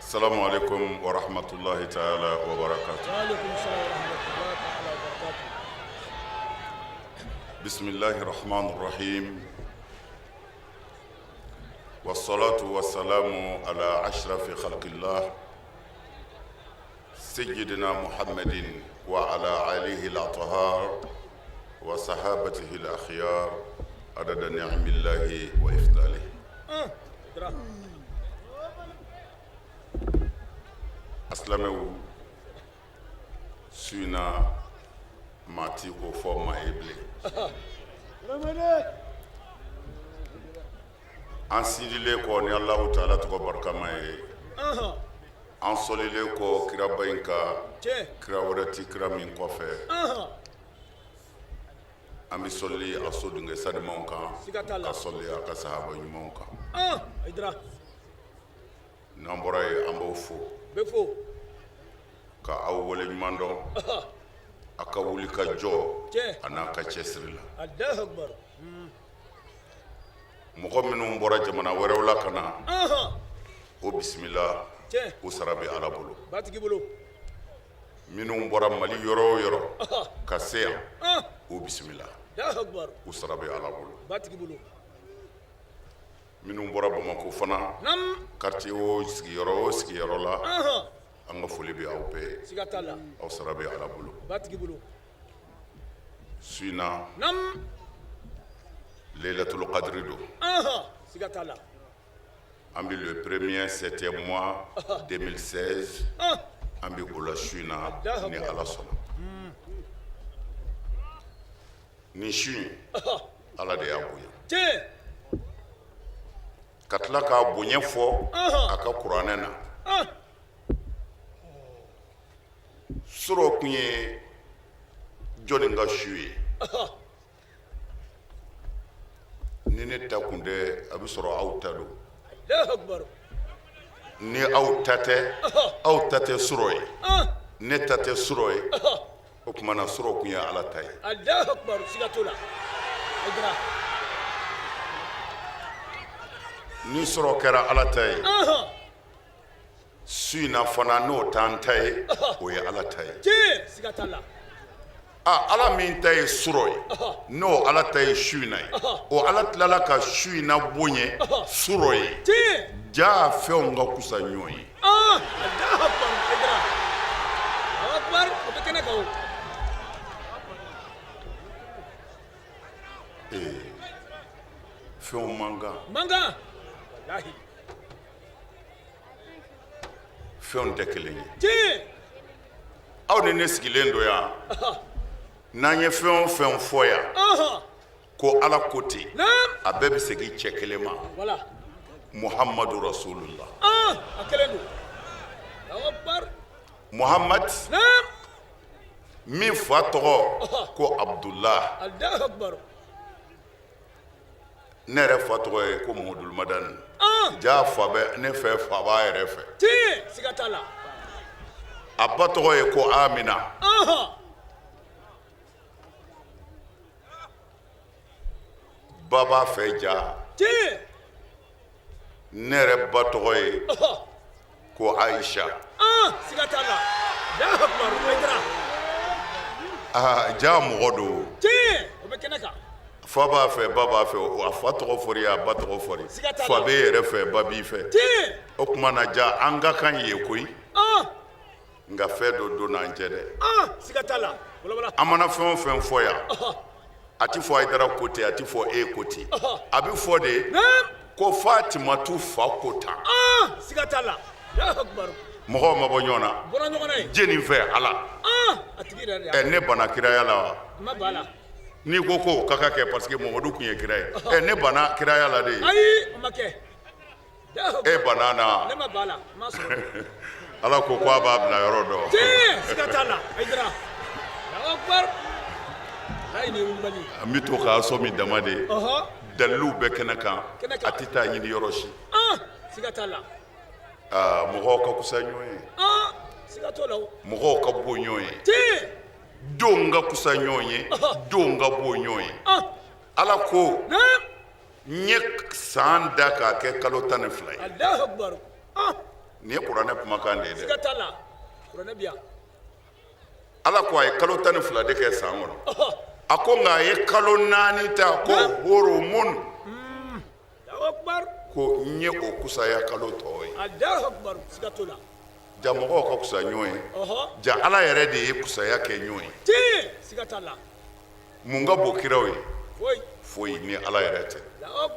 Salamu alaikum wa rahmatullahi ta'ala wa barakatuh. Wa alaikum salam wa rahmatullahi ta'ala wa barakatuh. Bismillahir Rahmanir Rahim. Wassalatu wassalamu ala ashrafi khalqillah sayyidina Muhammadin wa ala alihi al-athhar wa sahabatihi al-akhyar adada ni'amillahi wa ifdalihi. Asilamɛw, su in na maa ti o fɔ maa ye bilen. An sindilen kɔ ni Alahu taala tɔgɔ barikama ye, an sɔlilen kɔ kiraba in kan, kira wɛrɛ ti kira min kɔfɛ. An bɛ sɔli a so denkɛ sanumanw kan, ka sɔli a ka sahaba ɲumanw kan. N'an bɔra yen, an b'aw fo ka aw wale ɲuman dɔn a ka wuli ka jɔ a n'a ka cɛsiri la. Mɔgɔ minnu bɔra jamana wɛrɛw la ka na, o bisimila, u sara bɛ Ala bolo. Minnu bɔra Mali yɔrɔ o yɔrɔ ka se yan, u bisimila, u sara bɛ Ala bolo. Minnu bɔra Bamakɔ fana, quartier o sigiyɔrɔ o sigiyɔrɔ la, an ka foli bɛ aw bɛɛ ye, aw sara bɛ Ala bolo. Su in na, Laylatul Qadri don. An bɛ le premier septième mois 2016, an bɛ o la su in na ni Ala sɔnna. Nin su in, Ala de y'a bonya ka tila k'a bonya fɔ a ka kuranɛ na. Surɔ tun ye jɔnni ka su ye? Ni ne ta kun tɛ, a bɛ sɔrɔ aw ta don. Ni aw ta tɛ, aw ta tɛ surɔ ye, ne ta tɛ surɔ ye. O tuma na surɔ kun ye Ala ta ye. Ni surɔ kɛra Ala ta ye, su in na fana n'o t'an ta ye, o ye Ala ta ye. Aa, Ala min ta ye surɔ ye, n'o Ala ta ye su in na ye, o Ala tilala ka su in na bonya surɔ ye. Jaa fɛnw ka kusa ɲɔgɔn ye. Ee, fɛnw man kan, fɛnw tɛ kelen ye. Aw ni ne sigilen don yan, n'an ye fɛn o fɛn fɔ yan ko Ala ko ten, a bɛɛ bɛ segin cɛ kelen ma, Muhamadu Rasulullah. Muhamad min fa tɔgɔ ko Abdullah, ne yɛrɛ fa tɔgɔ ye ko Mamadu Madani. Ja fa bɛ ne fɛ, fa b'a yɛrɛ fɛ. A ba tɔgɔ ye ko Amina. Ba b'a fɛ ja. Ne yɛrɛ ba tɔgɔ ye ko Ayisa. Ja mɔgɔ don, fa b'a fɛ, ba b'a fɛ. A fa tɔgɔ fɔra, a ba tɔgɔ fɔra, fa b'e yɛrɛ fɛ, ba b'i fɛ. O tuma na ja an ka kan ye koyi, nka fɛn dɔ donna an cɛ dɛ. An mana fɛn o fɛn fɔ yan, a tɛ fɔ Hayidara ko ten, a tɛ fɔ e ko ten, a bɛ fɔ de ko Fatimatu fa ko tan. Mɔgɔw ma bɔ ɲɔgɔn na jɛni fɛ Ala. Ɛ, ne banna kiraya la wa? N'i ko ko ka ka kɛ parce que Mamadu tun ye kira ye, ɛ, ne banna kiraya la de. E banna na. Ala ko ko a b'a bila yɔrɔ dɔn. An bɛ to k'a sɔmi dama de. Daliluw bɛ kɛnɛ kan, a tɛ taa ɲini yɔrɔ si. Mɔgɔw ka kusa ɲɔgɔn ye, mɔgɔw ka bon ɲɔgɔn ye, donw ka kusa ɲɔgɔn ye, donw ka bon ɲɔgɔn ye. Ala ko n ye san da k'a kɛ kalo 12 ye. Nin ye kuranɛ kumakan de ye dɛ. Siga t'a la, kuranɛ bi yan. Ala ko a ye kalo 12 de kɛ san kɔnɔ. A ko nka a ye kalo 4 ta ko horomun. Allahu akbar. Ko n ye o kusaya kalo tɔw ye. Allahu akbar, siga t'o la. Ja mɔgɔw ka kusa ɲɔgɔn ye. Ja Ala yɛrɛ de ye kusaya kɛ ɲɔgɔn ye. Tiɲɛ, siga t'a la. Mun ka bon kiraw ye? Foyi. Foyi ni Ala yɛrɛ tɛ.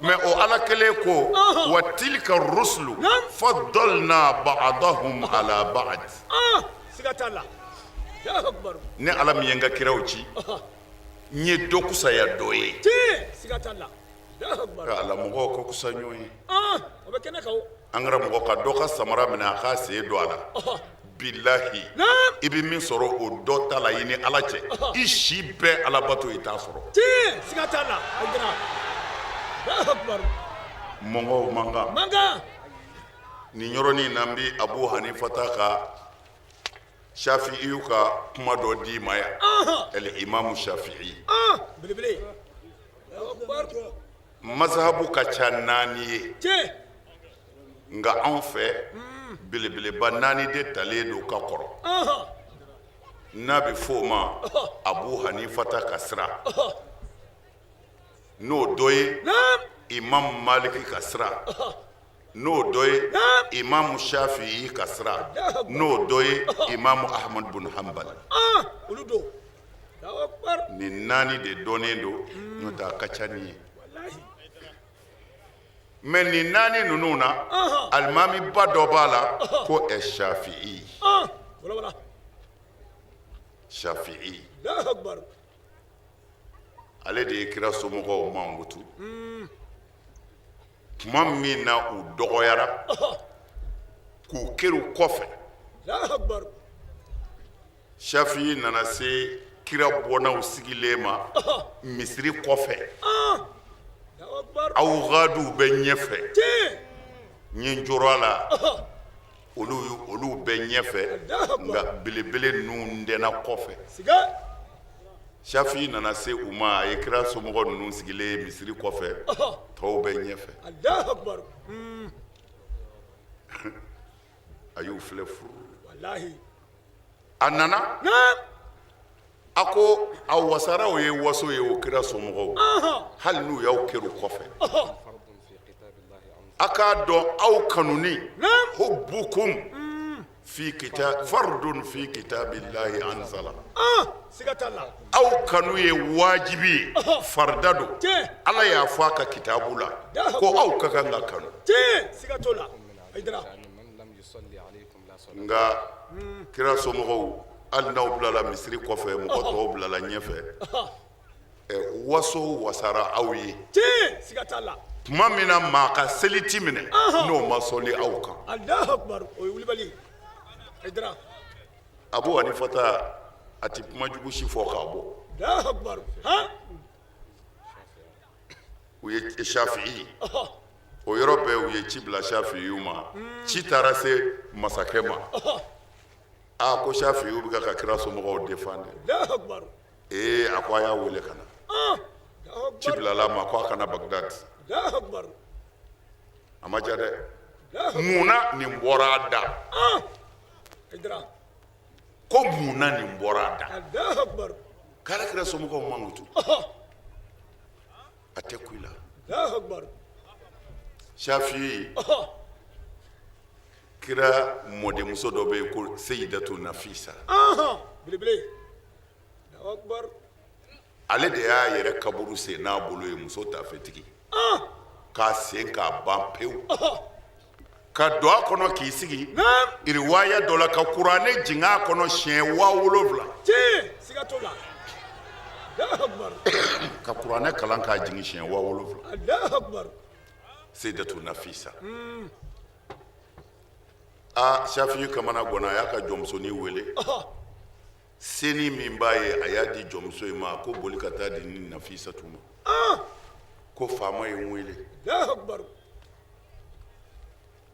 Mais o Ala kelen ko wa tilka rusulu faddalna ba'dahum ala ba'd. Siga t'a la. Allahu akbar. Ne Ala min ye n ka kiraw ci, n ye dɔ kusaya dɔ ye. Tiɲɛ, siga t'a la. Allahu akbar. Ala mɔgɔw ka kusa ɲɔgɔn ye. O bɛ kɛnɛ kan o. An karamɔgɔ ka dɔ ka samara minɛ a k'a sen don a la. Bilahi, i bɛ min sɔrɔ o dɔ ta la i ni Ala cɛ, i si bɛɛ alabato i t'a sɔrɔ. Tiɲɛ, siga t'a la. Hayidara. Allahu akbar. Mɔgɔw man kan. Man kan. Nin yɔrɔnin na n bɛ Abu Hanifata ka Shafi'iyu ka kuma dɔ d'i ma yan. El imamu Shafi'i. Belebele. Allahu akbar. Mazhabu ka ca 4 ye. Tiɲɛ. Nka anw fɛ belebeleba 4 de talen don ka kɔrɔ. N'a bɛ fɔ o ma Abu Hanifata ka sira. N'o dɔ ye Imam Maliki ka sira. N'o dɔ ye Imam Shafi'i ka sira. N'o dɔ ye Imam Ahmad bun Hanbal. Olu don. Allahu akbar. Nin 4 de dɔnnen don, n'o tɛ a ka ca ni ye. Mais nin 4 ninnu na, alimamiba dɔ b'a la ko ɛ Shafi'i. Shafi'i. Allahu akbar. Ale de ye kira somɔgɔw mankutu. Tuma min na u dɔgɔyara, k'u kɛr'u kɔfɛ. Allahu akbar. Shafi'i nana se kira bɔnnaw sigilen ma misiri kɔfɛ. Awgaduw bɛ ɲɛfɛ. N ye n jɔrɔ a la. Olu bɛ ɲɛfɛ, nka belebele ninnu dɛnna kɔfɛ. Shafi'i nana se u ma, a ye kira somɔgɔ ninnu sigilen ye misiri kɔfɛ, tɔw bɛ ɲɛfɛ. Allahu akbar. A y'u filɛ furu. Walahi. A nana. A ko a wasara o ye waso ye o kira somɔgɔw. Hali n'u y'aw kɛr'u kɔfɛ. A k'a dɔn aw kanuni. Hubbukum fi kitab fardun fi kitabillahi anzala. Siga t'a la. Aw kanu ye wajibi ye, farida don. Ala y'a fɔ a ka kitabu la ko aw ka kan ka kanu. Tiɲɛ, siga t'o la. Hayidara. Nka kira somɔgɔw hali n'aw bilala misiri kɔfɛ, mɔgɔ tɔw bilala ɲɛfɛ, waso wasara aw ye. Tiɲɛ, siga t'a la. Tuma min na maa ka seli ti minɛ n'o ma sɔli aw kan. Allahu akbar, o ye wulibali ye. Hayidara. Abu Hanifata a ti kuma jugu si fɔ k'a bɔ. Allahu akbar. Han? U ye Shafi'i. O yɔrɔ bɛɛ u ye ci bila Shafi'iw ma. Ci taara se masakɛ ma. A ko Shafi'iw bɛ ka kira somɔgɔw défendre. Allahu akbar. Ee a ko a y'a wele ka na. Ci bilala a ma ko a ka na Bagdad. Allahu akbar. A ma diya dɛ. Mun na nin bɔra a da? Hayidara. Ko mun na nin bɔra a da? Allahu akbar. K'ala kira somɔgɔw mankutu. A tɛ ku i la. Allahu akbar. Shafi'i. Kira mɔdenmuso dɔ bɛ yen ko Seyidatu Nafisa. Belebele. Allahu akbar. Ale de y'a yɛrɛ kaburu sen n'a bolo ye, muso tafetigi. K'a sen k'a ban pewu. Ka don a kɔnɔ k'i sigi. Riwaya dɔ la ka kuranɛ jigin a kɔnɔ siɲɛ 7000. Tiɲɛ, siga t'o la. Allahu akbar. Ka kuranɛ kalan k'a jigin siɲɛ 7000. Allahu akbar. Seyidatu Nafisa. Aa Shafi'i kamana ganna, a y'a ka jɔnmusonin wele. Seni min b'a ye, a y'a di jɔnmuso in ma, a ko boli ka taa di ni Nafisatu ma. Ko faama ye n wele. Allahu akbar.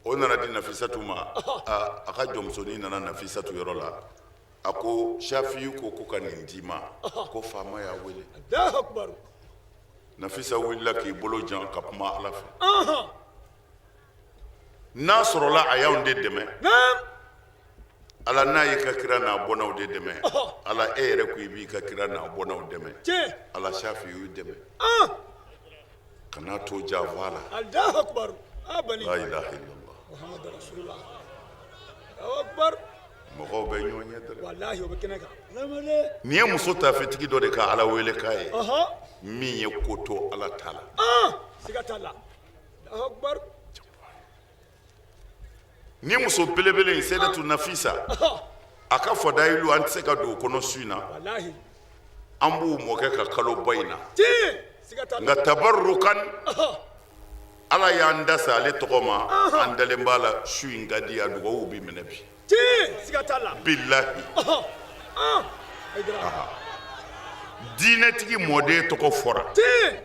O nana di Nafisatu ma. A ka jɔnmusonin nana Nafisatu yɔrɔ la. A ko Shafi'i ko ko ka nin d'i ma. Ko faama y'a wele. Allahu akbar. Nafisa wulila k'i bolo jan ka kuma Ala fɛ. N'a sɔrɔla a y'anw de dɛmɛ, Ala n'a y'i ka kira n'a bɔnnaw de dɛmɛ, Ala e yɛrɛ ko i b'i ka kira n'a bɔnnaw dɛmɛ, Ala Shafi y'u dɛmɛ, kana to janfa la. Allahu akbar. La ilaha illallah. Muhammadu rasulullah. Allahu akbar. Mɔgɔw bɛ ɲɔgɔn ɲɛ dɛrɛ. Walahi, o bɛ kɛnɛ kan. Nin ye muso tafetigi dɔ de ka Ala wele k'a ye min ye ko to Ala ta la. Siga t'a la. Allahu akbar. Ni muso belebele in, Seyidatu Nafisa, a ka fadayilu, an tɛ se ka don o kɔnɔ su in na. Walahi. An b'u mɔkɛ ka kaloba in na. Tiɲɛ. Siga t'a la. Nka tabarukan, Ala y'an da sa ale tɔgɔ ma, an dalen b'a la, su in ka di, a dugawu bi minɛ bi. Tiɲɛ. Siga t'a la. Bilahi. Diinɛtigi mɔden tɔgɔ fɔra. Tiɲɛ.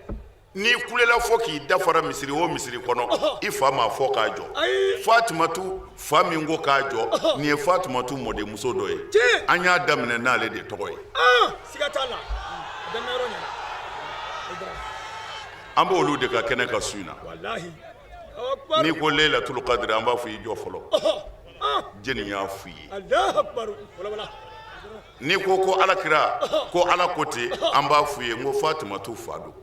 N'i kulela fɔ k'i dafara misiri o misiri kɔnɔ, i fa m'a fɔ k'a jɔ. Ayi. Fatumatu fa min ko k'a jɔ, nin ye Fatumatu mɔdenmuso dɔ ye. Tiɲɛ. An y'a daminɛ n'ale de tɔgɔ ye. Siga t'a la. A daminɛ yɔrɔ ɲɛna. Hayidara. An b'olu de ka kɛnɛ kan su in na. Walahi. Allahu akbar. N'i ko Laylatul Qadr, an b'a fɔ i jɔ fɔlɔ. Jɛni y'a f'i ye? Allahu akbar. Wala wala. N'i ko ko Ala kira ko Ala ko ten, an b'a f'u ye n ko Fatumatu fa don.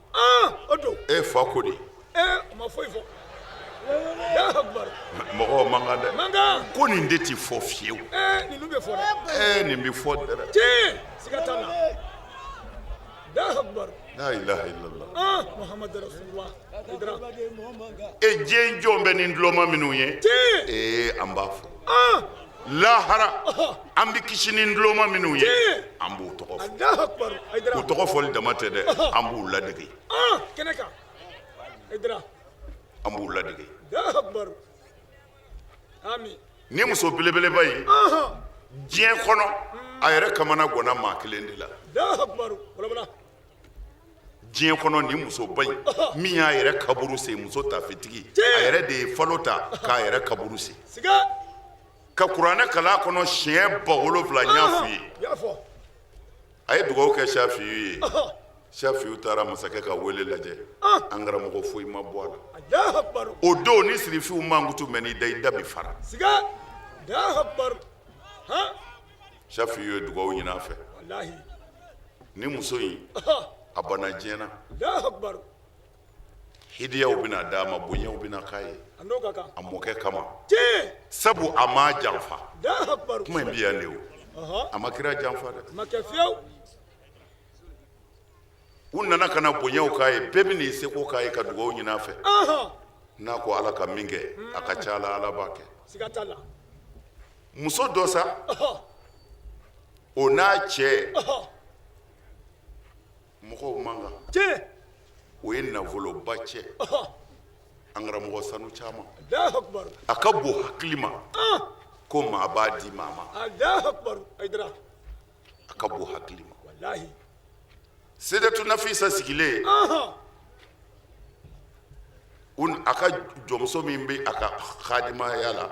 O don. E fa ko de. O ma foyi fɔ. Allahu akbar. Mɔgɔw man kan dɛ. Man kan. Ko nin de ti fɔ fiyewu. Ninnu bɛ fɔ dɛ. Nin bɛ fɔ dɛ. Tiɲɛ. Siga t'a la. Allahu akbar. La ilaha illallah. Muhammadu rasulullah. Hayidara. E diɲɛ jɔn bɛ nin dulɔma minnu ye. Tiɲɛ. An b'a fɔ. Lahara an bɛ kisi ni dulɔma minnu ye, an b'u tɔgɔ fɔ. Allahu akbar. Hayidara. U tɔgɔ fɔli dama tɛ dɛ, an b'u ladege. Kɛnɛ kan. Hayidara. An b'u ladege. Allahu akbar. Ami. Ni muso belebeleba in, diɲɛ kɔnɔ a yɛrɛ kamana gwanna maa kelen de la. Allahu akbar. Wala wala. Diɲɛ kɔnɔ nin musoba in min y'a yɛrɛ kaburu sen, muso tafetigi, a yɛrɛ de ye falo ta k'a yɛrɛ kaburu sen. Siga. Ka kuranɛ kalan kɔnɔ siɲɛ 7000, n y'a f'u ye. Y'a fɔ. A ye dugawu kɛ Shafiyu ye. Shafiyu taara masakɛ ka wele lajɛ. An karamɔgɔ, foyi ma bɔ a la. Allahu akbar. O don ni sirifiw mankutu mɛn n'i da, i da bi fara. Siga. Allahu akbar. Shafiyu ye dugawu ɲini a fɛ. Walahi. Ni muso in, a banna diɲɛ na. Allahu akbar. Hidiyaw bɛna d'a ma, bonyaw bɛna k'a ye. A n'o ka kan. A mɔkɛ kama. Tiɲɛ. Sabu a m'a janfa. Allahu akbar. Kuma in bɛ yan de o. A ma kira janfa dɛ. A ma kɛ fiyewu. U nana ka na bonyaw k'a ye, bɛɛ bɛ n'i seko k'a ye ka dugawu ɲini a fɛ. N'a ko Ala ka min kɛ, a ka ca la Ala b'a kɛ. Siga t'a la. Muso dɔ sa, o n'a cɛ, mɔgɔw man kan. Tiɲɛ. O ye nafoloba cɛ. An karamɔgɔ, sanu caman. Allahu akbar. A ka bon hakili ma ko maa b'a di maa ma. Allahu akbar. Hayidara. A ka bon hakili ma. Walahi. Seyidatu Nafisa sigilen, a ka jɔnmuso min bɛ a ka hadimaya la,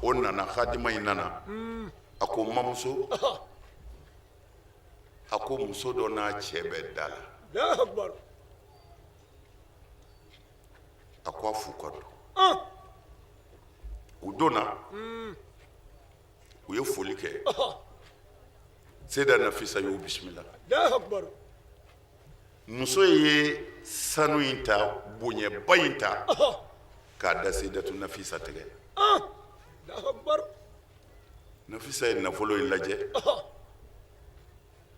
o nana, hadima in nana, a ko mamuso, a ko muso dɔ n'a cɛ bɛ da la. Allahu akbar. A ko a f'u ka don. U donna, u ye foli kɛ. Seyida Nafisa y'u bisimila. Allahu akbar. Muso ye sanu in ta, bonyaba in ta, k'a da Seyidatu Nafisa tɛgɛ. Allahu akbar. Nafisa ye nafolo in lajɛ,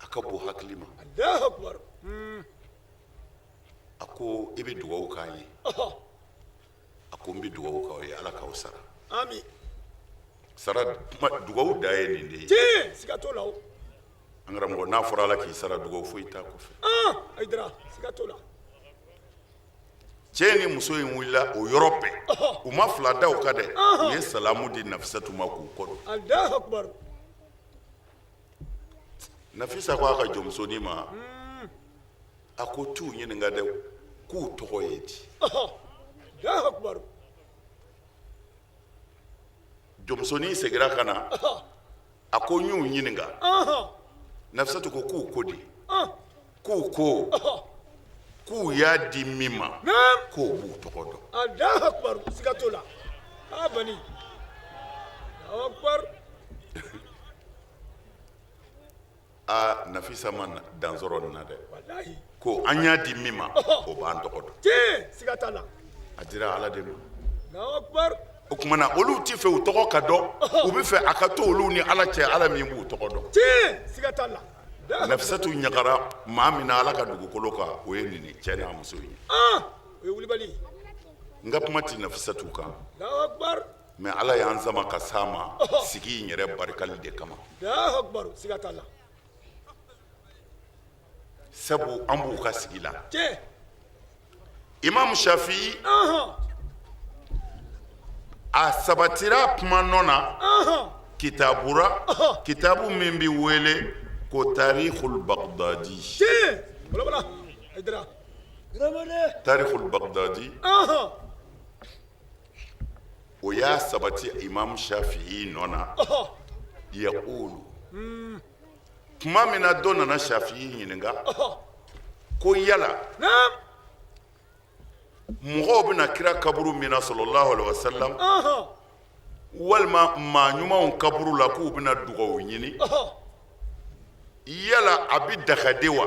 a ka bon hakili ma. Allahu akbar. A ko i bɛ dugawu k'an ye. A ko n bɛ dugawu k'aw ye, Ala k'aw sara. Ami. Sara kuma, dugawu da ye nin de ye. Tiɲɛ, siga t'o la o. An karamɔgɔ, n'a fɔra Ala k'i sara, dugawu foyi t'a kɔfɛ. Hayidara, siga t'o la. Cɛ ni muso in wulila o yɔrɔ bɛɛ, u ma fila da o kan dɛ, u ye salamu di Nafisatu ma k'u kɔ don. Allahu akbar. Nafisa ko a ka jɔnmusonin ma, a ko t'u ɲininka dɛ, k'u tɔgɔ ye di? Allahu akbar. Jɔnmusonin seginna ka na, a ko n y'u ɲininka. Nafisatu ko k'u ko di? K'u ko k'u y'a di min ma, k'o b'u tɔgɔ dɔn. Allahu akbar, siga t'o la. A bani. Allahu akbar. Aa, Nafisa ma dan sɔrɔ nin na dɛ. Walahi. Ko an y'a di min ma, o b'an tɔgɔ dɔn. Tiɲɛ, siga t'a la. A dira Ala de ma. Allahu akbar. O tuma na, olu tɛ fɛ u tɔgɔ ka dɔn, u bɛ fɛ a ka to olu ni Ala cɛ, Ala min b'u tɔgɔ dɔn. Tiɲɛ, siga t'a la. Nafisatu ɲagara maa min na Ala ka dugukolo kan, o ye nin cɛ n'a muso ye. Ah, o ye wulibali. N ka kuma tɛ Nafisatu kan. Allahu akbar. Mais Ala y'an sama ka s'a ma sigi in yɛrɛ barikali de kama. Allahu akbar, siga t'a la. Sabu an b'u ka sigi la. Tiɲɛ. Imam Shafi, a sabatira kuma nɔ na kitabura, kitabu min bɛ wele ko Tarihul Bagdadi. Tiɲɛ, wala wala Hayidara. Tarihul Bagdadi, o y'a sabati Imam Shafi'i nɔ na. Yaqulu, tuma min na dɔ nana Shafi'i ɲininka ko yala mɔgɔw bɛna kira kaburu min na, sallallahu alaihi wasallam, walima maa ɲumanw kaburu la, k'u bɛna dugawu ɲini, yala a bɛ daga de wa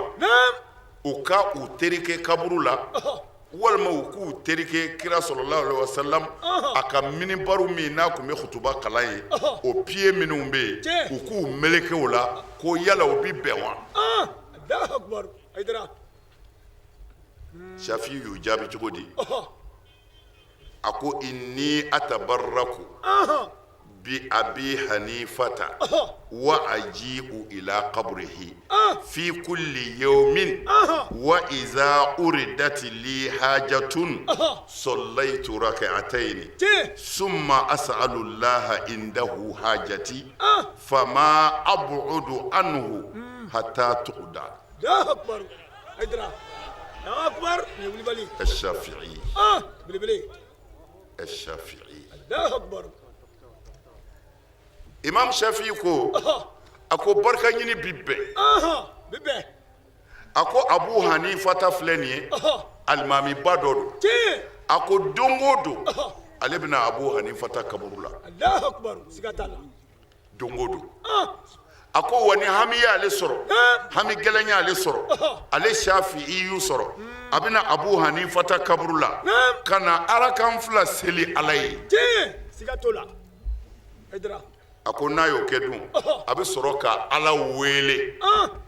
u ka u terike kaburu la, walima u k'u terike kira sallallahu alaihi wasallam a ka minibaru min n'a tun bɛ kutuba kalan ye, o pied minnu bɛ yen, u k'u meleke o la, ko yala o bɛ bɛn wa? Allahu akbar, Hayidara. Shafi y'u jaabi cogo di? A ko inni atabarraku bi Abi Hanifata wa aji'u ila qabrihi fi kulli yawmin, wa iza uridat li hajatun sallaytu rak'atayn summa as'alu Allah indahu hajati, fama ab'udu anhu hatta tuqda. Allahu akbar, Hayidara. Allahu akbar, nin ye wulibali. الشافعي. Ah, belebele. الشافعي. Allahu akbar. Imam Shafi'i ko, a ko barika ɲini bi bɛn. Bi bɛn. A ko Abu Hanifa ta filɛ nin ye, alimamiba dɔ don. A ko don o don, ale bɛna Abu Hanifa ta kaburu la. Allahu akbar, siga t'a la. Don o don. A ko wa ni hami y'ale sɔrɔ, hami gɛlɛn y'ale sɔrɔ, ale Shafi'i y'u sɔrɔ, a bɛna Abu Hanifa ta kaburu la ka na arakan 2 seli Ala ye. Tiɲɛ, siga t'o la, Hayidara. A ko n'a y'o kɛ dun, a bɛ sɔrɔ ka Ala wele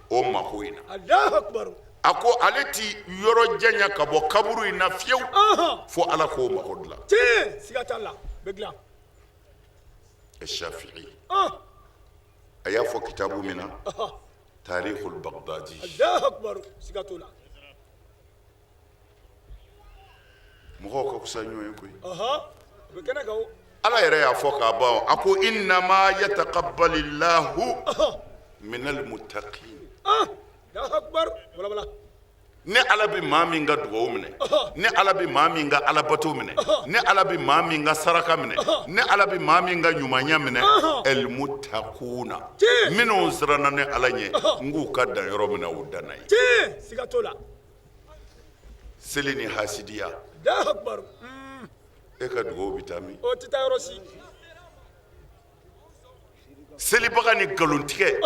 o mako in na. Allahu akbar. A ko ale ti yɔrɔ janya ka bɔ kaburu in na fiyewu fo Ala k'o mako dilan. Tiɲɛ, siga t'a la, bɛ dilan. Shafi'i, a y'a fɔ kitabu min na, Tarihul Bagdadi. Allahu akbar, siga t'o la. Mɔgɔw ka fisa ɲɔgɔn ye koyi. O bɛ kɛnɛ kan o. Ala yɛrɛ y'a fɔ k'a ban, a ko innama yataqabbalillahu minal muttaqin. Allahu akbar, wala wala. Ne Ala bɛ maa min ka dugawu minɛ, ne Ala bɛ maa min ka alabato minɛ, ne Ala bɛ maa min ka saraka minɛ, ne Ala bɛ maa min ka ɲumanya minɛ, el muttaquna, minnu siranna ne Ala ɲɛ, n k'u ka dan yɔrɔ min na, u danna yen. Tiɲɛ, siga t'o la. Seli ni hasidiya. Allahu akbar. E ka dugawu bɛ taa min? O tɛ taa yɔrɔ si. Selibaga ni nkalontigɛ.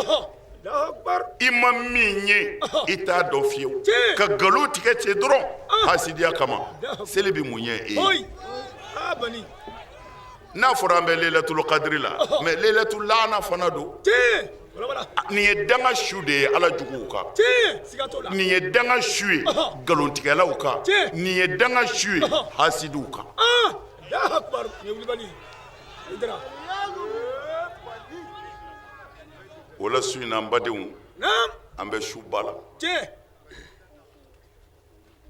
Allahu akbar. I ma min ye, i t'a dɔn fiyewu. Ka nkalon tigɛ ten dɔrɔn hasidiya kama, seli bɛ mun ɲɛ e ye? A bani. N'a fɔra an bɛ lelatul kadiri la, mais lelatul laana fana don. Nin ye danga su de ye Ala juguw kan. Siga t'o la. Nin ye danga su ye nkalontigɛlaw kan. Nin ye danga su ye hasidiw kan. Allahu akbar, nin ye wulibali. Hayidara. O la su in na, an badenw, an bɛ suba la.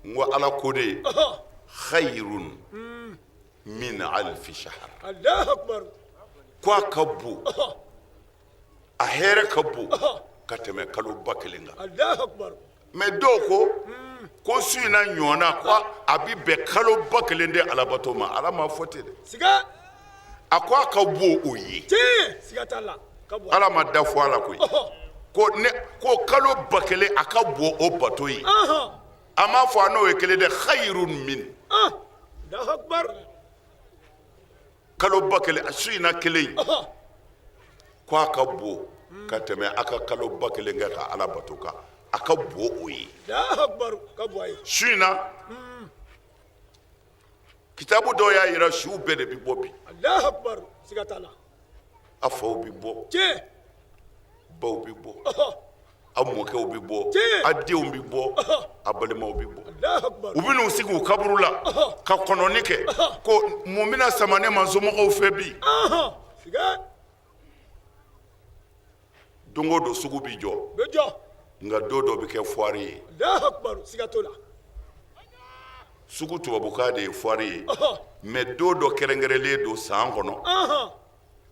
N ko Ala ko de khayrun min alfi shahar. Allahu akbar. Ko a ka bon, a hɛrɛ ka bon ka tɛmɛ kalo 1000 kan. Allahu akbar. Mais dɔw ko ko su in na ɲɔgɔnna, ko a bɛ bɛn kalo 1000 de alabato ma. Ala ma fɔ ten dɛ. Siga. A ko a ka bon o ye. Tiɲɛ, siga t'a la. Ala ma da fɔ a la koyi. Ko ne ko kalo 1000 a ka bon o bato ye. A m'a fɔ a n'o ye kelen dɛ, khayrun min. Allahu akbar. Kalo 1000, su in na kelen, ko a ka bon ka tɛmɛ a ka kalo 1000 kɛ ka Ala bato kan. A ka bon o ye. Su in na, kitabu dɔw y'a yira suw bɛɛ de bɛ bɔ bi. A faw bɛ bɔ, baw bɛ bɔ, a mɔkɛw bɛ bɔ, a denw bɛ bɔ, a balimaw bɛ bɔ. U bɛ n'u sigi u kaburu la ka kɔnɔni kɛ ko mun bɛna sama ne ma somɔgɔw fɛ bi. Don o don sugu bɛ jɔ, nka don dɔ bɛ kɛ foire ye. Sugu tubabukan de ye foire ye, mais don dɔ kɛrɛnkɛrɛnlen don san kɔnɔ,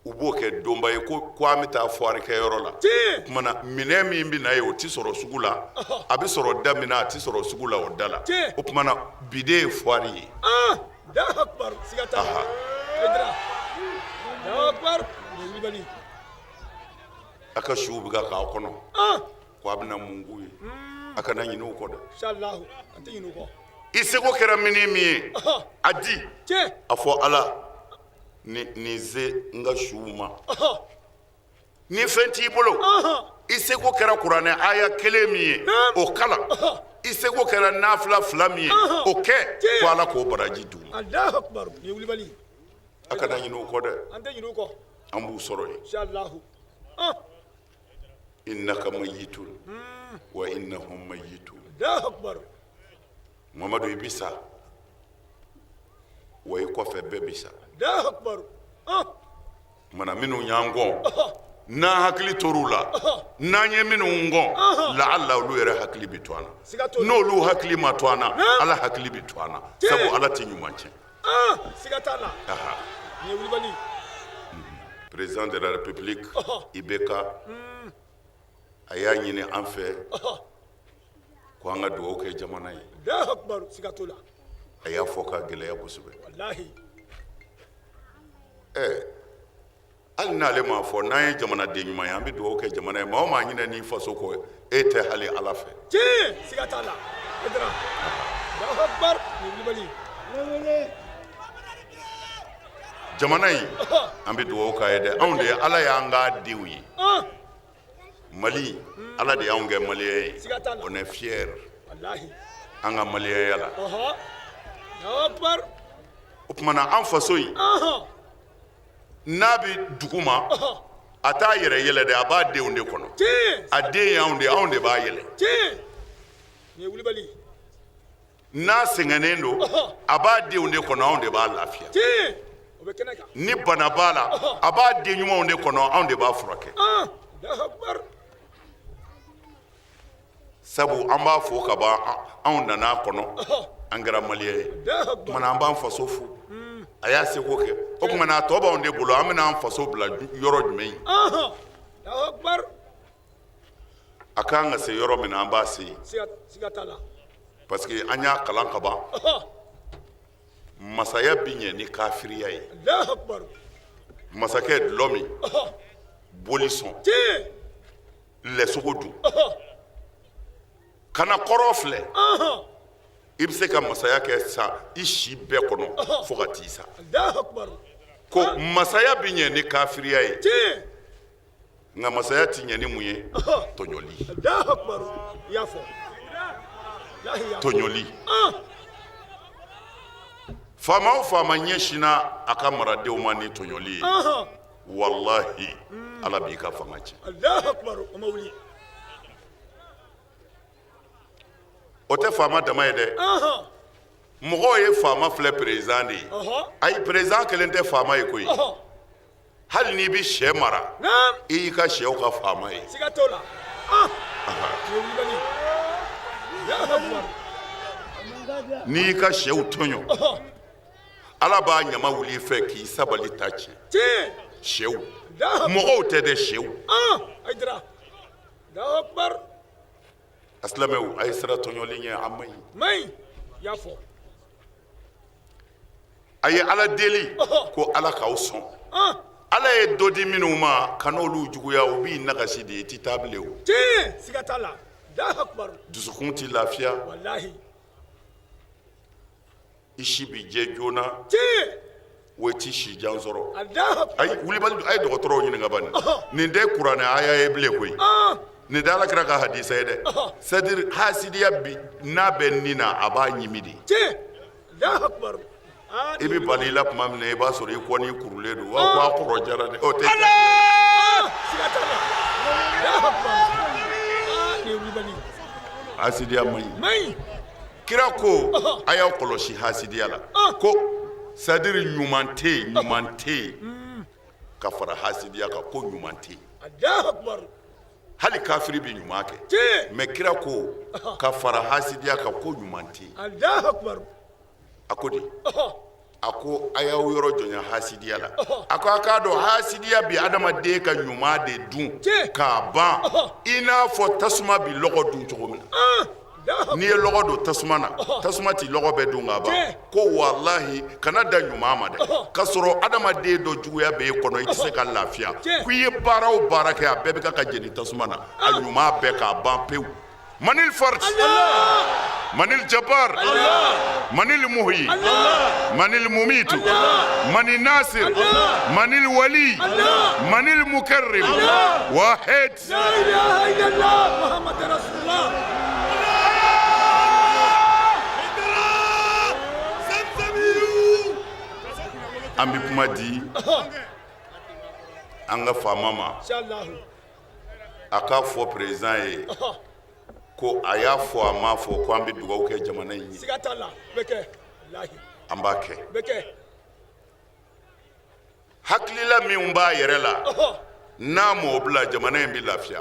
u b'o kɛ donba ye ko ko an bɛ taa foire kɛyɔrɔ la. O tuma na, minɛn min bɛ na yen, o tɛ sɔrɔ sugu la. A bɛ sɔrɔ da min na, a tɛ sɔrɔ sugu la o da la. O tuma na, bi de ye foire ye. Allahu akbar, siga t'a la. Haidara, Allahu akbar, nin ye wulibali. A ka suw bɛ ka k'aw kɔnɔ ko a bɛna mun k'u ye. A kana ɲinɛ u kɔ dɛ. Inshallah, an tɛ ɲinɛ u kɔ. I seko kɛra min min ye, a di. A fɔ Ala nin se n ka suw ma. Ni fɛn t'i bolo, i seko kɛra kuranɛ aya kelen min ye, o kalan. I seko kɛra nafila fila min ye, o kɛ, ko Ala k'o baraji d'u ma. Allahu akbar, nin ye wulibali. A kana ɲinɛ u kɔ dɛ. An tɛ ɲinɛ u kɔ. An b'u sɔrɔ yen. Inshallah. Innaka mayyitun wa innahum mayyitun. Allahu akbar. Mamadu, i bi sa wa i kɔfɛ bɛɛ bi sa. Allahu akbar. Mana minnu y'an gɔn, n'an hakili tor'u la, n'an ye minnu gɔn, laala olu yɛrɛ hakili bɛ to an na. Siga t'o la. N'olu hakili ma to an na, Ala hakili bɛ to an na, sabu Ala tɛ ɲuman tiɲɛ. Siga t'a la. Nin ye wulibali. Président de la République IBK, a y'a ɲini an fɛ ko an ka dugawu kɛ jamana ye. Allahu akbar, siga t'o la. A y'a fɔ ka gɛlɛya kosɛbɛ. Walahi. Hali n'ale m'a fɔ, n'an ye jamanaden ɲuman ye, an bɛ dugawu kɛ jamana ye. Maa o maa ɲinɛ n'i faso kɔ, e tɛ hali Ala fɛ. Tiɲɛ, siga t'a la. Haidara. Allahu akbar, nin ye wulibali. Jamana in, an bɛ dugawu k'a ye dɛ. Anw de ye Ala y'an k'a denw ye. Mali, Ala de y'anw kɛ maliyɛn ye. Siga t'a la. On est fier Walahi. an ka maliyɛnya la. Allahu akbar. O tuma na, an faso in, n'a bɛ dugu ma, a t'a yɛrɛ yɛlɛ dɛ, a b'a denw de kɔnɔ. A den ye anw de ye, anw de b'a yɛlɛ. Tiɲɛ, nin ye wulibali. N'a sɛgɛnnen don, a b'a denw de kɔnɔ, anw de b'a lafiya. Tiɲɛ, o bɛ kɛnɛ kan. Ni bana b'a la, a b'a den ɲumanw de kɔnɔ, anw de b'a furakɛ. Allahu akbar. Sabu an b'a fo ka ban, anw nana a kɔnɔ, an kɛra maliyɛn ye. Allahu akbar. Tuma na, an b'an faso fo. A y'a seko kɛ. O tuma na, a tɔ b'anw de bolo, an bɛna an faso bila yɔrɔ jumɛn ye? Allahu akbar. A kan ka se yɔrɔ min na, an b'a se yen. Siga t'a la. Parce que an y'a kalan ka ban, masaya bi ɲɛ ni kafiriya ye. Allahu akbar. Masakɛ, dulɔ min, boli sɔn, lɛsogo dun, kana kɔrɔ filɛ, i bɛ se ka masaya kɛ sa i si bɛɛ kɔnɔ fo ka t'i sa. Allahu akbar. Ko masaya bi ɲɛ ni kafiriya ye, nka masaya ti ɲɛ ni mun ye? Tɔɲɔli. Allahu akbar, i y'a fɔ. Walahi, i y'a fɔ. Tɔɲɔli. Faama o faama ɲɛsinna a ka maradenw ma ni tɔɲɔli ye, walahi, Ala b'i ka fanga tiɲɛ. Allahu akbar, o ma wuli. O tɛ faama dama ye dɛ. Mɔgɔw ye faama filɛ président de ye. Ayi, président kelen tɛ faama ye koyi. Hali n'i bɛ sɛ mara, i y'i ka sɛw ka faama ye. Siga t'o la. Nin ye wulibali. Allahu akbar. N'i y'i ka sɛw tɔɲɔ, Ala b'a ɲama wuli i fɛ k'i sabali ta tiɲɛ. Sɛw, Allahu akbar. mɔgɔw tɛ dɛ, sɛw. Haidara. Allahu akbar. A silamɛw, a ye sira tɔɲɔli ɲɛ, a man ɲi. Maɲi, i y'a fɔ. A ye Ala deli ko Ala k'aw sɔn. Ala ye dɔ di minnu ma, ka n'olu juguya, u b'i nagasi de, i tɛ taa bilen o. Tiɲɛ, siga t'a la. Allahu akbar. Dusukun t'i lafiya. Walahi. I si bi jɛ joona. Tiɲɛ. O ti si jan sɔrɔ. Ayi, wulibali, a ye dɔgɔtɔrɔw ɲininka bani. Nin tɛ kuranɛ aya ye bilen koyi, nin tɛ ala kira ka hadisa ye dɛ. C'est à dire, hasidiya bi n'a bɛ nin na, a b'a ɲimi de. I bɛ bali i la tuma min na, i b'a sɔrɔ i kɔni kurulen don wa, ko a kɔrɔ jara dɛ, o tɛ. Hasidiya man ɲi. Kira ko a y'aw kɔlɔsi hasidiya la, ko c'est à dire ɲuman tɛ yen, ɲuman tɛ yen ka fara hasidiya kan, ko ɲuman tɛ yen. Hali kafiri bɛ ɲuman kɛ, mais kira ko ka fara hasidiya kan, ko ɲuman tɛ yen. A ko di? A ko a y'aw yɔrɔ janya hasidiya la. A ko a k'a dɔn, hasidiya bi adamaden ka ɲuman de dun k'a ban, i n'a fɔ tasuma bi lɔgɔ dun cogo min na. N'i ye lɔgɔ don tasuma na, tasuma ti lɔgɔ bɛɛ dun k'a ban. Ko walahi, kana da ɲuman ma dɛ, k'a sɔrɔ adamaden dɔ juguya bɛ e kɔnɔ, i tɛ se ka lafiya. Ko i ye baara o baara kɛ, a bɛɛ bɛ ka jeni tasuma na, a ɲuman bɛɛ k'a ban pewu. Manil fard, manil jabbar, manil muhyi, manil mumitu, manil nasir, manil wali, manil mukarrim, wahid. La ilaha illallah Muhammad Rasulullah. An bɛ kuma di an ka faama ma. A k'a fɔ président ye ko a y'a fɔ, a m'a fɔ, ko an bɛ dugawu kɛ jamana in ye. An b'a kɛ. Hakilila min b'a yɛrɛ la, n'a m'o bila, jamana in bɛ lafiya.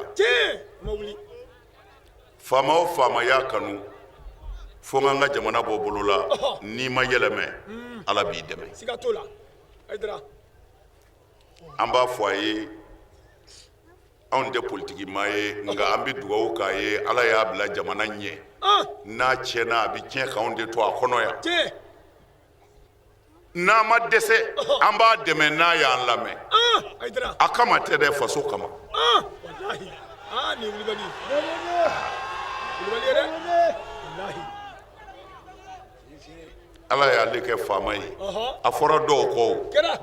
Faama o faama y'a kanu fo n ka jamana bɔ bolo la, n'i ma yɛlɛmɛ, Ala b'i dɛmɛ. An b'a fɔ a ye, anw tɛ politiki maa ye, nka an bɛ dugawu k'a ye. Ala y'a bila jamana ɲɛ, n'a tiɲɛna, a bɛ tiɲɛ k'anw de to a kɔnɔ yan. N'a ma dɛsɛ, an b'a dɛmɛ n'a y'an lamɛn. A kama tɛ dɛ, faso kama. Walahi, nin wulibali ye dɛ, walahi. Ala y'ale kɛ faama ye, a fɔra dɔw kɔ,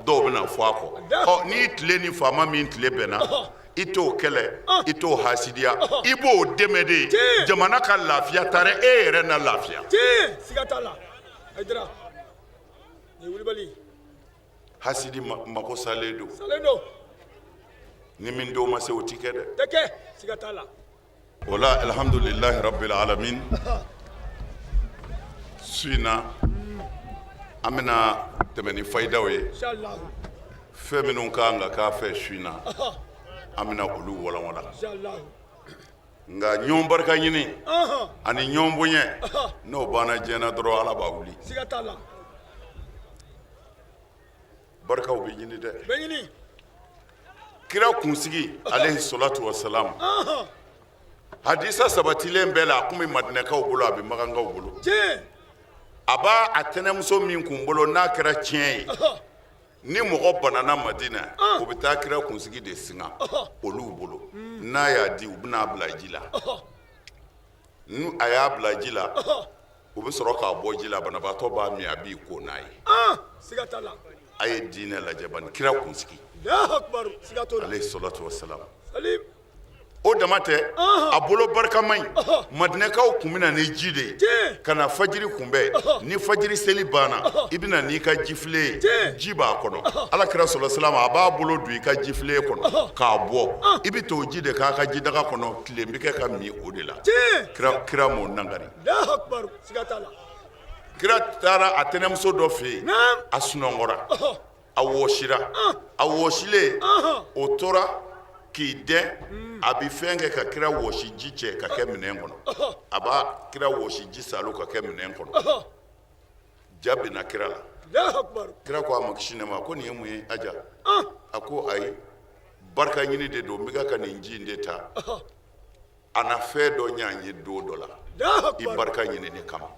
dɔw bɛna fɔ a kɔ. Ɔ, n'i tile ni faama min tile bɛnna, i t'o kɛlɛ, i t'o hasidiya, i b'o dɛmɛ de ye jamana ka lafiya. Taara e yɛrɛ na lafiya. Siga t'a la, Hayidara, nin wulibali. Hasidi mako salen don. Ni min don ma se, o ti kɛ dɛ. Tɛ kɛ, siga t'a la. O la, alhamdulilahi rabbil alamin, su in na, an bɛna tɛmɛ ni fayidaw ye. Fɛn minnu ka kan ka k'a fɛ su in na, an bɛna olu walanwalan. Nka ɲɔgɔn barika ɲini ani ɲɔgɔn bonya, n'o banna diɲɛ na dɔrɔn, Ala b'a wuli. Barikaw bɛ ɲini dɛ. Kira kunsigi, alayhi salatu wasalam, hadisa sabatilen bɛɛ la, a kun bɛ Madinɛkaw bolo, a bɛ Makankaw bolo. A b'a a tɛnɛmuso min kun bolo, n'a kɛra tiɲɛ ye, ni mɔgɔ banana Madinɛ, u bɛ taa kira kunsigi de singa olu bolo. N'a y'a di, u bɛna a bila ji la. Ni a y'a bila ji la, u bɛ sɔrɔ k'a bɔ ji la, banabaatɔ b'a min, a b'i ko n'a ye. A ye diinɛ lajɛ bani, kira kunsigi, alayhi salatu wasalam. O dama tɛ, a bolo barikama in, Madinɛkaw kun bɛ na ni ji de ye ka na fajiri kunbɛn. Ni fajiri seli banna, i bɛ na n'i ka jifilen ye, ji b'a kɔnɔ. Ala kira sɔlɔ salam, a b'a bolo don i ka jifilen kɔnɔ k'a bɔ, i bɛ t'o ji de k'a ka jidaga kɔnɔ, tilen bɛ kɛ ka min o de la. Kira m'o nangari. Kira taara a tɛnɛmuso dɔ fɛ yen, a sunɔgɔra, a wɔsira. A wɔsilen, o tora k'i dɛn, a bɛ fɛn kɛ ka kira wɔsi ji cɛ ka kɛ minɛn kɔnɔ, a b'a kira wɔsi ji salo ka kɛ minɛn kɔnɔ. Ja binna kira la. Kira ko a ma kisi nɛɛma, ko nin ye mun ye aja? A ko ayi, barika ɲini de don, n bɛ ka nin ji in de ta, a na fɛn dɔ ɲɛ an ye don dɔ la, i barika ɲini de kama.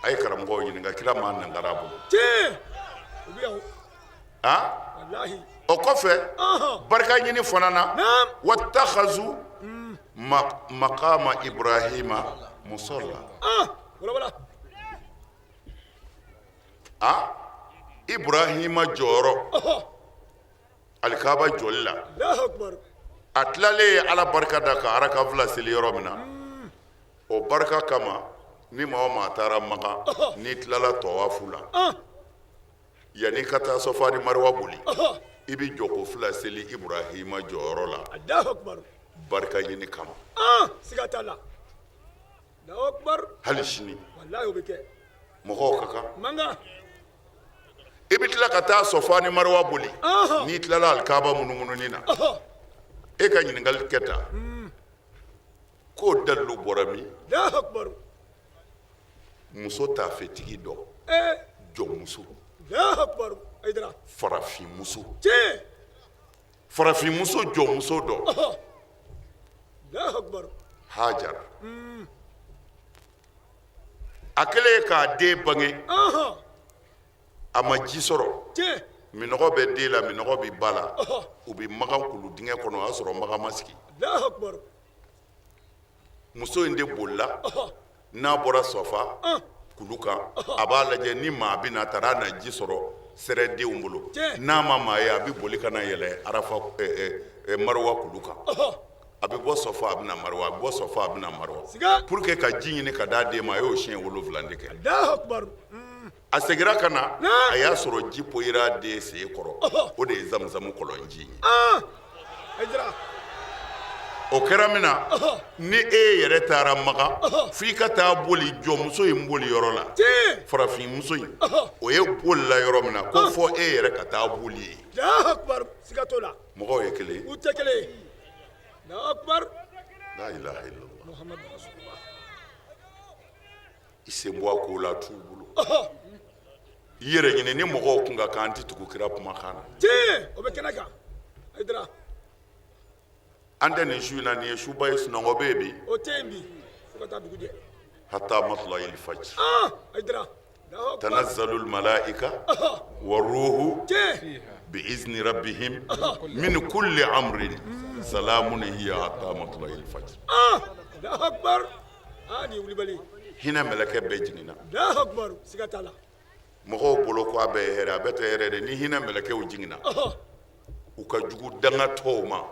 A ye karamɔgɔw ɲininka, kira ma nangara a bolo. O kɔfɛ, barika ɲini fana na, watakhazu maqama Ibrahima musalla. Ibrahima jɔyɔrɔ alikaba jɔli la, a tilalen ye Ala barika da ka araka fila seli yɔrɔ min na, o barika kama ni maa o maa taara Makan, n'i tilala tɔwafu la, yanni ka taa Sɔfa ni Mariwa boli, i bɛ jɔko fila seli Ibrahima jɔyɔrɔ la barika ɲini kama. Siga t'a la. Hali sini walahi o bɛ kɛ. Mɔgɔw ka kan mankan. I bɛ tila ka taa Sɔfa ni Mariwa boli, n'i tilala alikaba munumununi na, e ka ɲininkali kɛ tan k'o dalilu bɔra min? Muso taafetigi dɔ, jɔnmuso, farafinmuso, farafinmuso jɔnmuso dɔ, Hajara, a kɛlen k'a den bange, a ma ji sɔrɔ. Minɔgɔ bɛ den la, minɔgɔ bɛ ba la. U bɛ Makan kulu dingɛ kɔnɔ, o y'a sɔrɔ Makan ma sigi. Muso in de bolila. N'a bɔra Sɔfa kulu kan, a b'a lajɛ ni maa bɛ na taara na ji sɔrɔ sɛrɛdenw bolo. N'a ma maa ye, a bɛ boli ka na yɛlɛ Arafa Mariwa kulu kan. A bɛ bɔ Sɔfa, a bɛ na Mariwa, a bɛ bɔ Sɔfa, a bɛ na Mariwa, pour que ka ji ɲini ka d'a den ma. A y'o siɲɛ 7 de kɛ. A seginna ka na, a y'a sɔrɔ ji poyira den sen kɔrɔ. O de ye Zamuzamu kɔlɔnji ye. O kɛra min na, ni e yɛrɛ taara Makan, f'i ka taa boli jɔnmuso in boli yɔrɔ la, farafinmuso in, o ye bolila yɔrɔ min na, ko fɔ e yɛrɛ ka taa boli yen. Mɔgɔw ye kelen ye? U tɛ kelen ye. La ilaha illallah. I sen bɔ a ko la, a t'u bolo. I yɛrɛ ɲini ni mɔgɔw kun ka kan, an tɛ tugu kira kumakan na. O bɛ kɛnɛ kan. An tɛ nin su in na, nin ye suba ye, sunɔgɔ bɛ yen bi. O tɛ yen bi, fo ka taa dugu jɛ. Hatta matla'il fajr. Tanazzalu al-malaika wa ruhu bi izni rabbihim min kulli amrin salamun hiya hatta matla'il fajr. Allahu akbar. Nin wulibali. Hinɛ mɛlɛkɛ bɛɛ jiginna. Allahu akbar. Siga t'a la. Mɔgɔw bolo ko a bɛɛ ye hɛrɛ, a bɛɛ tɛ hɛrɛ dɛ. Ni hinɛ mɛlɛkɛw jiginna, u ka jugu dangatɔw ma,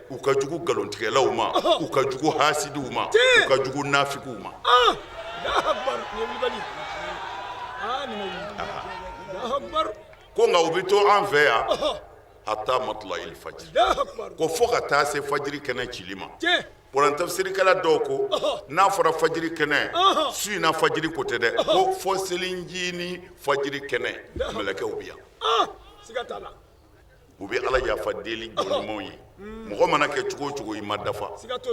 u ka jugu nkalontigɛlaw ma, u ka jugu hasidiw ma, u ka jugu nafigiw ma. Ko nka u bɛ to an fɛ yan hatta matla'il fajr, ko fo ka taa se fajiri kɛnɛ cili ma. Kuran tafsirikɛla dɔw ko n'a fɔra fajiri kɛnɛ, su in na fajiri ko tɛ dɛ, ko fo selicinin fajiri kɛnɛ mɛlɛkɛw bɛ yan. U bɛ Ala yafa deli jɔn ɲumanw ye. Mɔgɔ mana kɛ cogo o cogo, i ma dafa.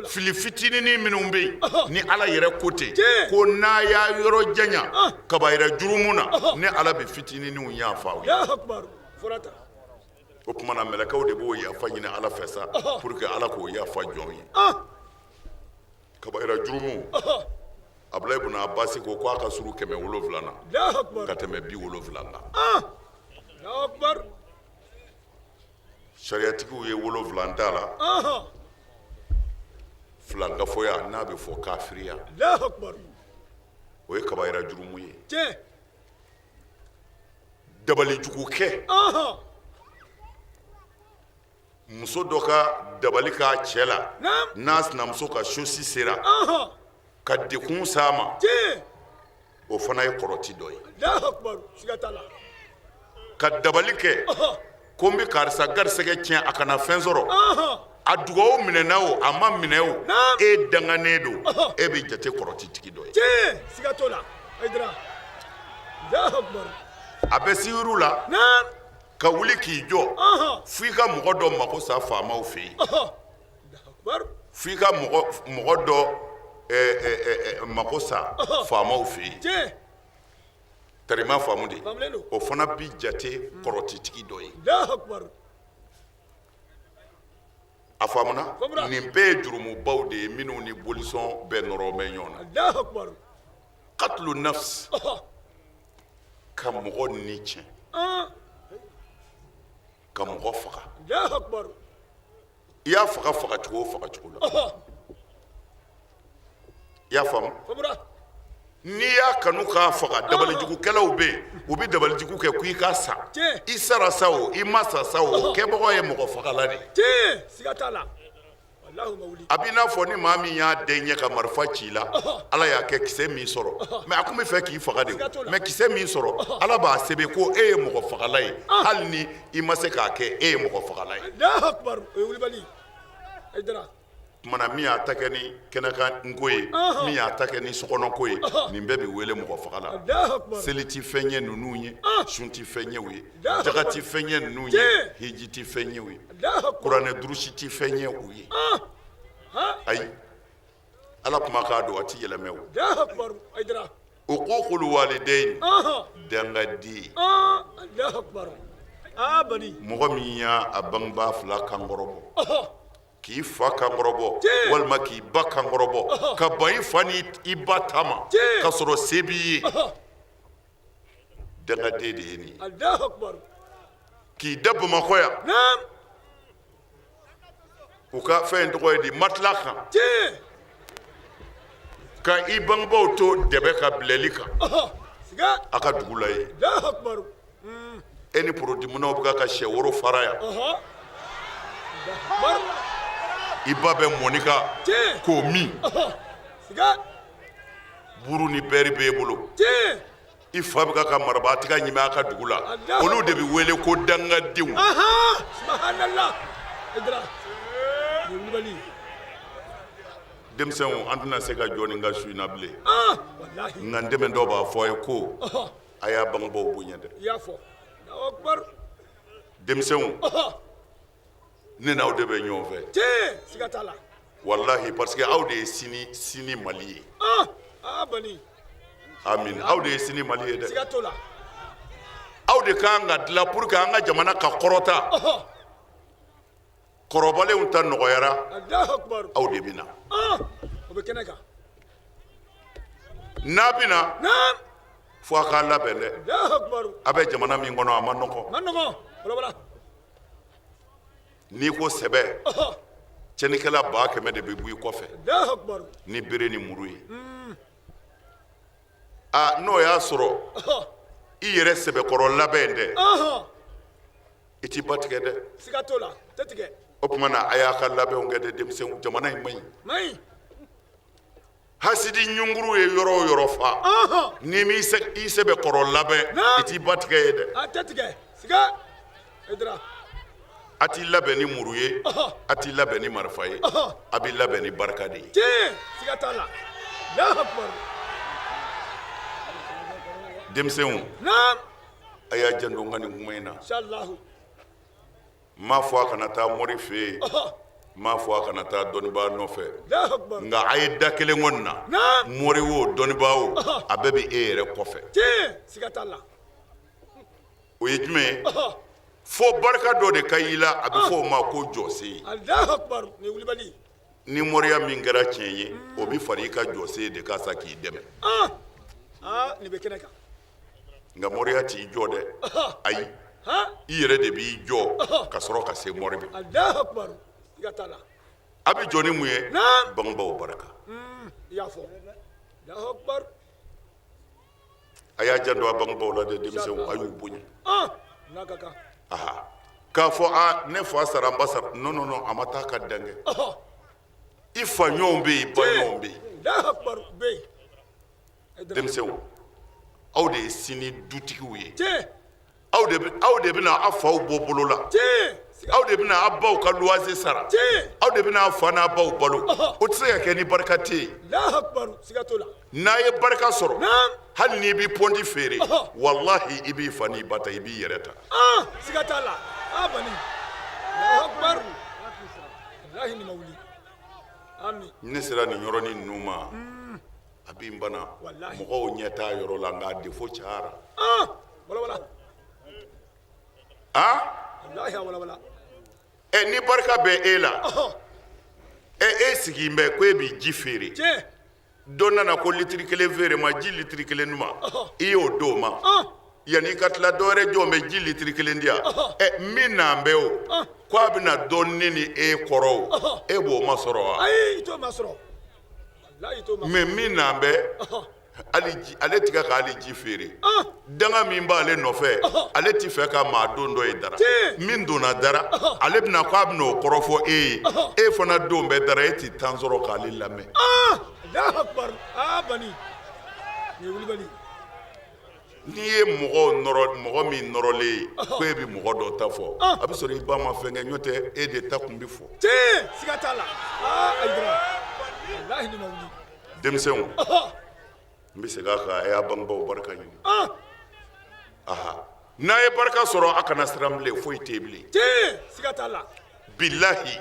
Fili fitininin minnu bɛ yen, ni Ala yɛrɛ ko ten ko n'a y'a yɔrɔ janya kabayira jurumu na, ni Ala bɛ fitininw yafa aw ye. O tuma na mɛlɛkɛw de b'o yafa ɲini Ala fɛ sa, pour que Ala k'o yafa jɔn ye. Kabayira jurumu, Abulayi ibn Abasi ko k'a ka surun 700 na ka tɛmɛ 70 kan. Sariyatigiw ye 7 t'a la, filankafoya n'a bɛ fɔ kafiriya, o ye kabayira jurumu ye. Dabalijugu kɛ, muso dɔ ka dabali k'a cɛ la, n'a sinamuso ka sosi sera ka dekun s'a ma, o fana ye kɔrɔti dɔ ye. Ka dabali kɛ ko n bɛ karisa garisɛgɛ tiɲɛ a kana fɛn sɔrɔ, a dugawu minɛna o, a ma minɛ o, e danganen don, e bɛ jate kɔrɔtitigi dɔ ye. A bɛ siwiru la ka wuli k'i jɔ fo i ka mɔgɔ dɔ mako sa faamaw fɛ yen, fo i ka mɔgɔ dɔ mako sa faamaw fɛ yen. Tarima faamu de, o fana bi jate kɔrɔtitigi dɔ ye. A faamuna? Nin bɛɛ ye jurumubaw de ye minnu ni bolisɔn bɛɛ nɔrɔ bɛ ɲɔgɔn na. Katulu nafsi, ka mɔgɔ ni tiɲɛ, ka mɔgɔ faga. I y'a faga fagacogo o fagacogo la, i y'a faamu? N'i y'a kanu k'a faga, dabalijugukɛlaw bɛ yen, u bɛ dabalijugu kɛ ko i ka sa. I sara sa o, i ma sa sa o, o kɛbagaw ye mɔgɔ fagala de ye. Siga t'a la. A b'i n'a fɔ ni maa min y'a den ɲɛ ka marifa ci i la, Ala y'a kɛ kisɛ m'i sɔrɔ, mais a tun bɛ fɛ k'i faga de, mais kisɛ m'i sɔrɔ, Ala b'a sɛbɛn ko e ye mɔgɔ fagala ye, hali ni i ma se k'a kɛ, e ye mɔgɔ fagala ye. Tuma na min y'a ta kɛ ni kɛnɛkan nko ye, min y'a ta kɛ ni sokɔnɔko ye, nin bɛɛ bɛ wele mɔgɔ fagala. Seli tɛ fɛn ɲɛ ninnu ye, sun tɛ fɛn ɲɛ u ye, jaga tɛ fɛn ɲɛ ninnu ye, hiji tɛ fɛn ɲɛ u ye, kuranɛ durusi tɛ fɛn ɲɛ u ye. Ayi, Ala kumakan don, a tɛ yɛlɛmɛ. O uququl walidayn, dangaden, mɔgɔ min y'a bangebaa fila kankɔrɔbɔ, k'i fa kankɔrɔbɔ walima k'i ba kankɔrɔbɔ, ka ban i fa ni i ba ta ma ka sɔrɔ se b'i ye, dangaden de ye nin ye. K'i da Bamakɔ yan, u ka fɛn in tɔgɔ ye di, matelas kan, ka i bangebaaw to dɛbɛ ka bilɛli kan a ka dugu la yen, e ni porodimunnaw bɛ ka sɛ woro fara yan, i ba bɛ mɔni kan k'o min, buru ni bɛri b'e bolo, i fa bɛ ka marabatiga ɲimi a ka dugu la, olu de bɛ wele ko dangadenw. Denmisɛnw, an tɛna se ka jɔ nin kan su in na bilen, nka n dɛmɛtɔ b'a fɔ a ye ko a y'a bangebaaw bonya dɛ. Denmisɛnw, ne n'aw de bɛ ɲɔgɔn fɛ walahi, parce que aw de ye sini sini Mali ye. Amin, aw de ye sini Mali ye dɛ. Aw de ka kan ka dilan pour que an ka jamana ka kɔrɔta. Kɔrɔbalenw ta nɔgɔyara, aw de bɛ na. N'a bɛ na, fo a k'a labɛn dɛ. A bɛ jamana min kɔnɔ, a ma nɔgɔn. N'i ko sɛbɛ, cɛnnikɛla 100 000 de bɛ bɔ i kɔfɛ ni bere ni muru ye. Aa, n'o y'a sɔrɔ i yɛrɛ sɛbɛkɔrɔ labɛn dɛ, i t'i ba tigɛ dɛ. Siga t'o la, tɛ tigɛ. O tuma na, a y'a ka labɛnw kɛ dɛ, denmisɛnw. Jamana in man ɲi. Hasidi ɲunguru ye yɔrɔ o yɔrɔ fa, n'i m'i i sɛbɛkɔrɔ labɛn, i t'i ba tigɛ ye dɛ. A tɛ tigɛ, siga. A t'i labɛn ni muru ye, a t'i labɛn ni marifa ye, a b'i labɛn ni barika de ye. Siga t'a la. Denmisɛnw, a y'a janto n ka nin kuma in na. N m'a fɔ a kana taa mori fɛ yen, n m'a fɔ a kana taa dɔnnibaa nɔfɛ, nka a ye da kelen kɔni na, mori o, dɔnnibaa o, a bɛɛ bɛ e yɛrɛ kɔfɛ. O ye jumɛn ye? Fo barika dɔ de ka y'i la, a bɛ fɔ o ma ko jɔsen. Ni moriya min kɛra tiɲɛ ye, o bɛ fara i ka jɔsen de kan sa k'i dɛmɛ. Nka moriya t'i jɔ dɛ, ayi, i yɛrɛ de b'i jɔ ka sɔrɔ ka se mori ma. A bɛ jɔ ni mun ye? Bangebaaw barika. A y'a janto a bangebaaw la dɛ, denmisɛnw, a y'u bonya. K'a fɔ a ne fa sara, n ba sara, non non non, a ma taa ka dan kɛ. I fa ɲɔgɔn bɛ yen, i ba ɲɔgɔn bɛ yen. Denmisɛnw, aw de ye sini dutigiw ye. Aw de bɛna aw faw bɔ bolo la, aw de bɛna aw baw ka luwanse sara, aw de bɛna aw fa n'a baw balo. O tɛ se ka kɛ ni barika tɛ yen. N'a ye barika sɔrɔ, hali n'i b'i pɔnti feere, walahi, i b'i fa n'i ba ta, i b'i yɛrɛ ta. Siga t'a la. Ne sera nin yɔrɔnin ninnu ma, a bɛ n bana mɔgɔw ɲɛ t'a yɔrɔ la, nka a défaut cayara. Ɛ, ni barika bɛ e la, ɛ, e sigilen bɛ ko e b'i ji feere, dɔ nana ko litiri kelen feere ma, ji litiri kelen di ma, i y'o d'o ma, yanni i ka tila, dɔ wɛrɛ jɔn bɛ ji litiri kelen di yan. Ɛ, min n'an bɛ o ko a bɛna dɔ ne ni e kɔrɔ, o e b'o masɔrɔ wa? Ayi, i t'o masɔrɔ. Mais min n'an bɛ Ale ti ka hali ji feere. Danga min b'ale nɔfɛ, ale ti fɛ ka maa don dɔ ye dara. Min donna dara, ale bɛna ko a bɛna o kɔrɔfɔ e ye. E fana don bɛ dara, e ti temps sɔrɔ k'ale lamɛn. Allahu akbar. Aa bani, nin ye wulibali. N'i ye mɔgɔ nɔrɔ, mɔgɔ min nɔrɔlen ye ko e bɛ mɔgɔ dɔ ta fɔ, a bɛ sɔrɔ i ba ma fɛn kɛ, n'o tɛ e de ta kun bɛ fɔ. Tiɲɛ, siga t'a la. Aa Hayidara, walahi ni ma wuli. Denmisɛnw, n bɛ segin a kan, a y'a bangebaaw barika ɲini. Aha, n'a ye barika sɔrɔ, a kana siran bilen, foyi tɛ yen bilen. Tiɲɛ, siga t'a la. Bilahi,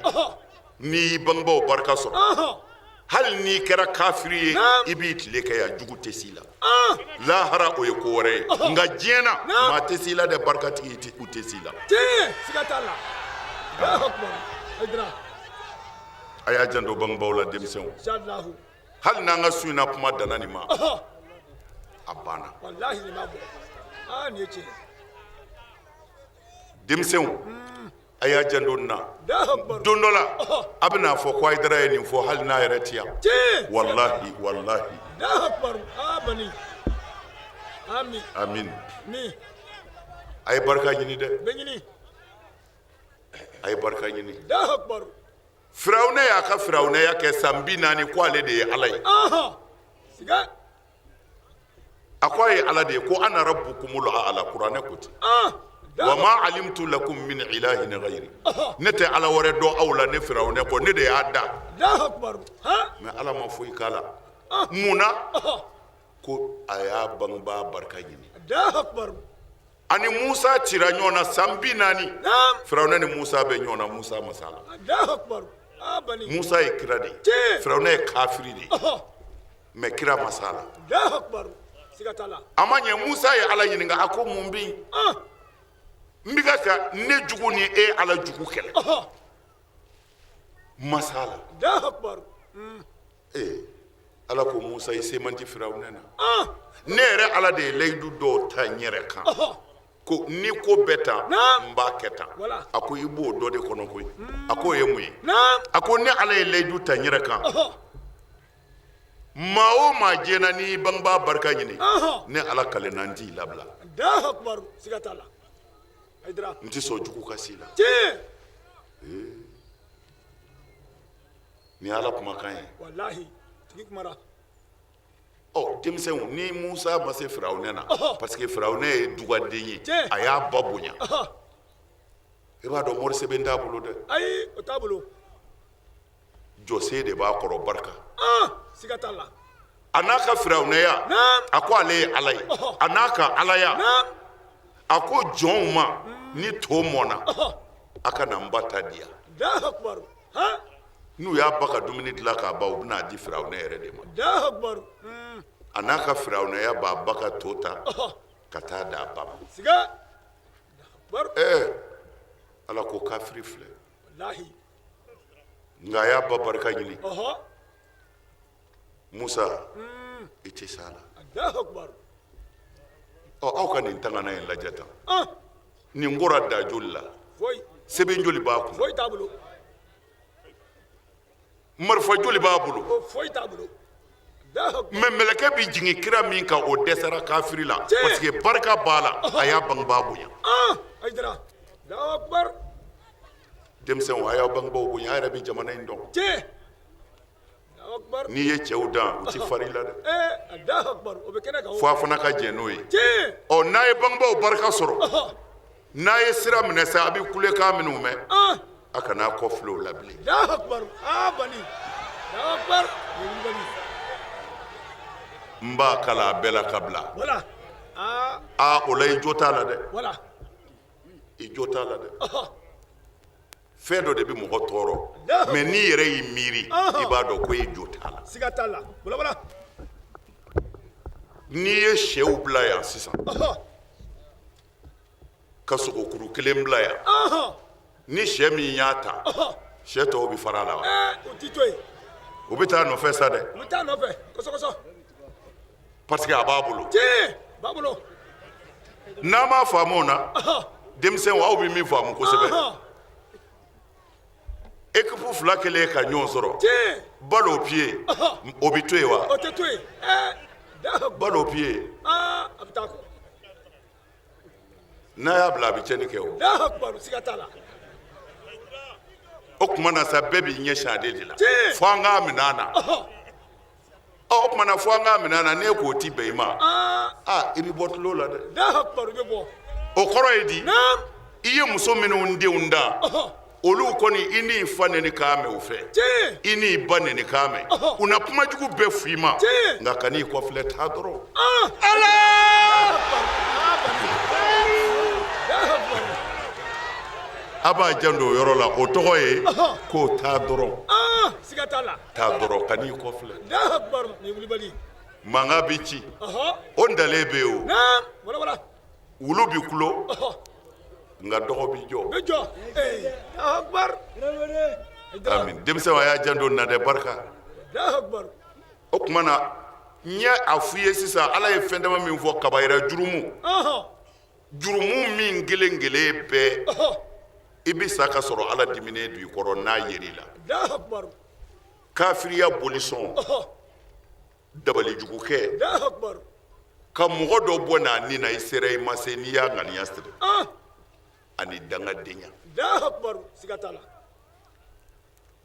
n'i y'i bangebaaw barika sɔrɔ, hali n'i kɛra kafiri ye, i b'i tile kɛ yan, jugu tɛ s'i la. Lahara, o ye ko wɛrɛ ye, nka diɲɛ na, maa tɛ s'i la dɛ. Barikatigi, u tɛ s'i la. Tiɲɛ, siga t'a la. Allahu akbar, Hayidara. A y'a janto bangebaaw la, denmisɛnw. Inshallah. Hali n'an ka su in na kuma danna nin ma, a banna. Walahi nin b'a bɔ. Aa, nin ye tiɲɛ. Denmisɛnw, a y'a janto nin na. Allahu akbar. Don dɔ la, a bɛna fɔ ko Hayidara ye nin fɔ, hali n'a yɛrɛ ti yan. Walahi, walahi. Allahu akbar. Aa bani, ami. Amin. Mi. A ye barika ɲini dɛ. Bɛ ɲini. A ye barika ɲini. Allahu akbar. Firawunɛ y'a ka firawunɛya kɛ san 40, ko ale de ye Ala ye. Siga. A ko a ye Ala de ye, ko ana rabbukumul a'la, kuranɛ ko ten. Wa ma alimtu lakum min ilahin ghayri, ne tɛ Ala wɛrɛ dɔn aw la ne firawunɛ kɔ, ne de y'a da. Allahu akbar. Mais Ala ma foyi k'a la. Mun na? Ko a y'a bangebaa barika ɲini. Allahu akbar. Ani Musa cira ɲɔgɔn na san 40. Firawunɛ ni Musa bɛ ɲɔgɔn na, Musa ma s'a la. Allahu akbar. Aa bani. Musa ye kira de ye, Firawunɛ ye kafiri de ye, mais kira ma s'a la. Allahu akbar, siga t'a la. A ma ɲɛ, Musa ye Ala ɲininka, a ko mun bɛ yen? N bɛ ka ne jugu ni e Ala jugu kɛlɛ. Ma s'a la. Allahu akbar. Ee Ala ko Musa, i se man di Firawunɛ na. Ne yɛrɛ Ala de ye layidu dɔw ta n yɛrɛ kan, ko ni ko bɛɛ ta, n b'a kɛ tan. A ko i b'o dɔ de kɔnɔ koyi. A k'o ye mun ye? A ko ne Ala ye layidu ta n yɛrɛ kan, maa o maa diɲɛ na, n'i bangebaa barika ɲini, ne Ala kalenna, n t'i labila. Allahu akbar, siga t'a la. Hayidara. N tɛ sɔn jugu ka s'i la. Tiɲɛ. Nin ye Ala kumakan ye. Walahi, tigi kumara. Ɔ denmisɛnw, ni Musa ma se Firawunɛ na, parce que Firawunɛ ye dugaden ye, a y'a ba bonya. I b'a dɔn, morisɛbɛn t'a bolo dɛ. Ayi, o t'a bolo. Jɔsen de b'a kɔrɔ, barika. Siga t'a la. A n'a ka firawunɛya, a ko ale ye Ala ye. A n'a ka alaya, a ko jɔnw ma, ni to mɔna, a ka na n ba ta di yan. Allahu akbar. N'u y'a ba ka dumuni dilan k'a ban, u bɛna a di firawunɛ yɛrɛ de ma. Allahu akbar. A n'a ka firawunɛya b'a ba ka to ta ka taa d'a ba ma. Siga. Ɛɛ Ala ko kafiri filɛ. Walahi. Nka a y'a ba barika ɲini. Musa, i tɛ s'a la. Allahu akbar. Ɔ, aw ka nin tangana in lajɛ tan. Nin kora da joli la? Foyi. Sɛbɛn joli b'a kun? Foyi t'a bolo. Marifa joli b'a bolo? O foyi t'a bolo. Mais mɛlɛkɛ bɛ jigin kira min kan, o dɛsɛra kafiri la, parce que barika b'a la, a y'a bangebaa bonya. Hayidara. Allahu akbar. Denmisɛnw, a y'aw bangebaaw bonya, a yɛrɛ bɛ jamana in dɔn. Tiɲɛ. N'i ye cɛw dan, u ti fari la dɛ. Allahu akbar, o bɛ kɛnɛ kan. Fo a fana ka jɛn n'o ye. Tiɲɛ. Ɔ, n'a ye bangebaaw barika sɔrɔ, n'a ye sira minɛ sa, a bɛ kulekan minnu mɛn, a kana kɔ filɛ o la bilen. Allahu akbar. Aa bani. Allahu akbar. Wulibali. N b'a kala a bɛɛ la ka bila. Voilà. Aa, o la i jo t'a la dɛ. Voilà. I jo t'a la dɛ. Fɛn dɔ de bɛ mɔgɔ tɔɔrɔ, mais n'i yɛrɛ y'i miiri, i b'a dɔn ko e jo t'a la. Siga t'a la. Wala wala. N'i ye sɛw bila yan sisan, ka sogokuru kelen bila yan, ni sɛ min y'a ta, sɛ tɔw bɛ fara a la wa? O ti to yen. U bɛ taa nɔfɛ sa dɛ. U bɛ taa nɔfɛ kosɛbɛ kosɛbɛ. Parce que a b'a bolo. Tiɲɛ, b'a bolo. N'a m'a faamu o na, denmisɛnw, aw bɛ min faamu kosɛbɛ. Équipe fila kɛlen ka ɲɔgɔn sɔrɔ, balle au pied, o bɛ to yen wa? O tɛ to yen. Balle au pied. A bɛ taa kɔ. N'a y'a bila, a bɛ tiɲɛni kɛ o. Allahu akbar, siga t'a la. O tuma na sa, bɛɛ b'i ɲɛsin ale de la. Tiɲɛ. Fo an k'a minɛ a na. Ɔ, o tuma na, fo an k'a minɛ a na, n'e k'o ti bɛn i ma, aa, i bɛ bɔ tulo la dɛ. Allahu akbar, i bɛ bɔ. O kɔrɔ ye di? Naam. I ye muso minnu denw dan, olu kɔni, i n'i fa neni k'a mɛn u fɛ, Tiɲɛ. i n'i ba neni k'a mɛn, u na kuma jugu bɛɛ f'i ma. Tiɲɛ. Nka kan'i kɔfilɛ, taa dɔrɔn. Ala. Allahu akbar. A b'a janto o yɔrɔ la, o tɔgɔ ye k'o taa dɔrɔn. Siga t'a la. Taa dɔrɔn, kan'i kɔfilɛ. Allahu akbar, nin ye wulibali. Mankan bi ci, o ntalen bɛ yen o. Naam, wala wala. Wulu bi kulo, nka dɔgɔ bi jɔ. Bɛ jɔ. Ee, Allahu akbar. Amin, denmisɛnw, a y'a janto na dɛ, barika. Allahu akbar. O tuma na, n ye a f'i ye sisan, Ala ye fɛn dama min fɔ kabayira jurumu, jurumu min kelen kelen bɛɛ, i bɛ sa ka sɔrɔ Ala diminen don i kɔrɔ n'a yer'i la. Allahu akbar. Kafiriya bolisɔn, dabalijugukɛ, Allahu akbar. ka mɔgɔ dɔ bɔ n'a ni na, i sera, i ma se, n'i y'a ŋaniya siri, ani dangadenya. Allahu akbar, siga t'a la.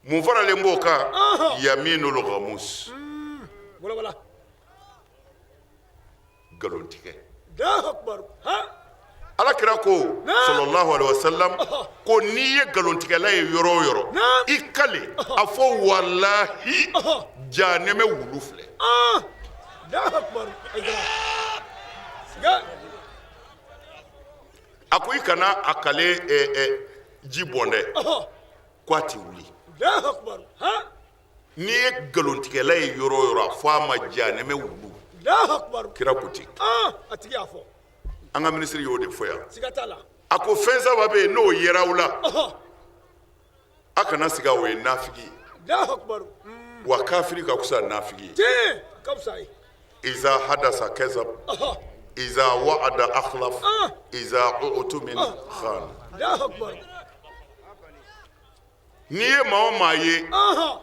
Mun faralen b'o kan? Yaminul ghamus. Wala wala. Nkalontigɛ. Allahu akbar, ha. Ala kira ko, sallallahu alaihi wasallam, ko n'i ye nkalontigɛla ye yɔrɔ o yɔrɔ, i kale a fɔ: walahi, janɛmɛ wulu filɛ. Allahu akbar, Ayiwa, siga. A ko i kana a kale ji bɔn dɛ, ko a ti wuli. Allahu akbar, ha. N'i ye nkalontigɛla ye yɔrɔ o yɔrɔ, a fɔ a ma janɛmɛ wulu. Allahu akbar. Kira ko ten. A tigi y'a fɔ. An ka minisiri y'o de fɔ yan. Siga t'a la. A ko fɛn saba bɛ yen, n'o yera aw la, a kana siga, o ye nafigi ye. Allahu akbar. Wa kafiri ka fisa nafigi ye. Tiɲɛ, a ka fisa ye. Iza hadasa kazab, iza wa'ada akhlaf, iza utumina khan. Allahu akbar. N'i ye maa o maa ye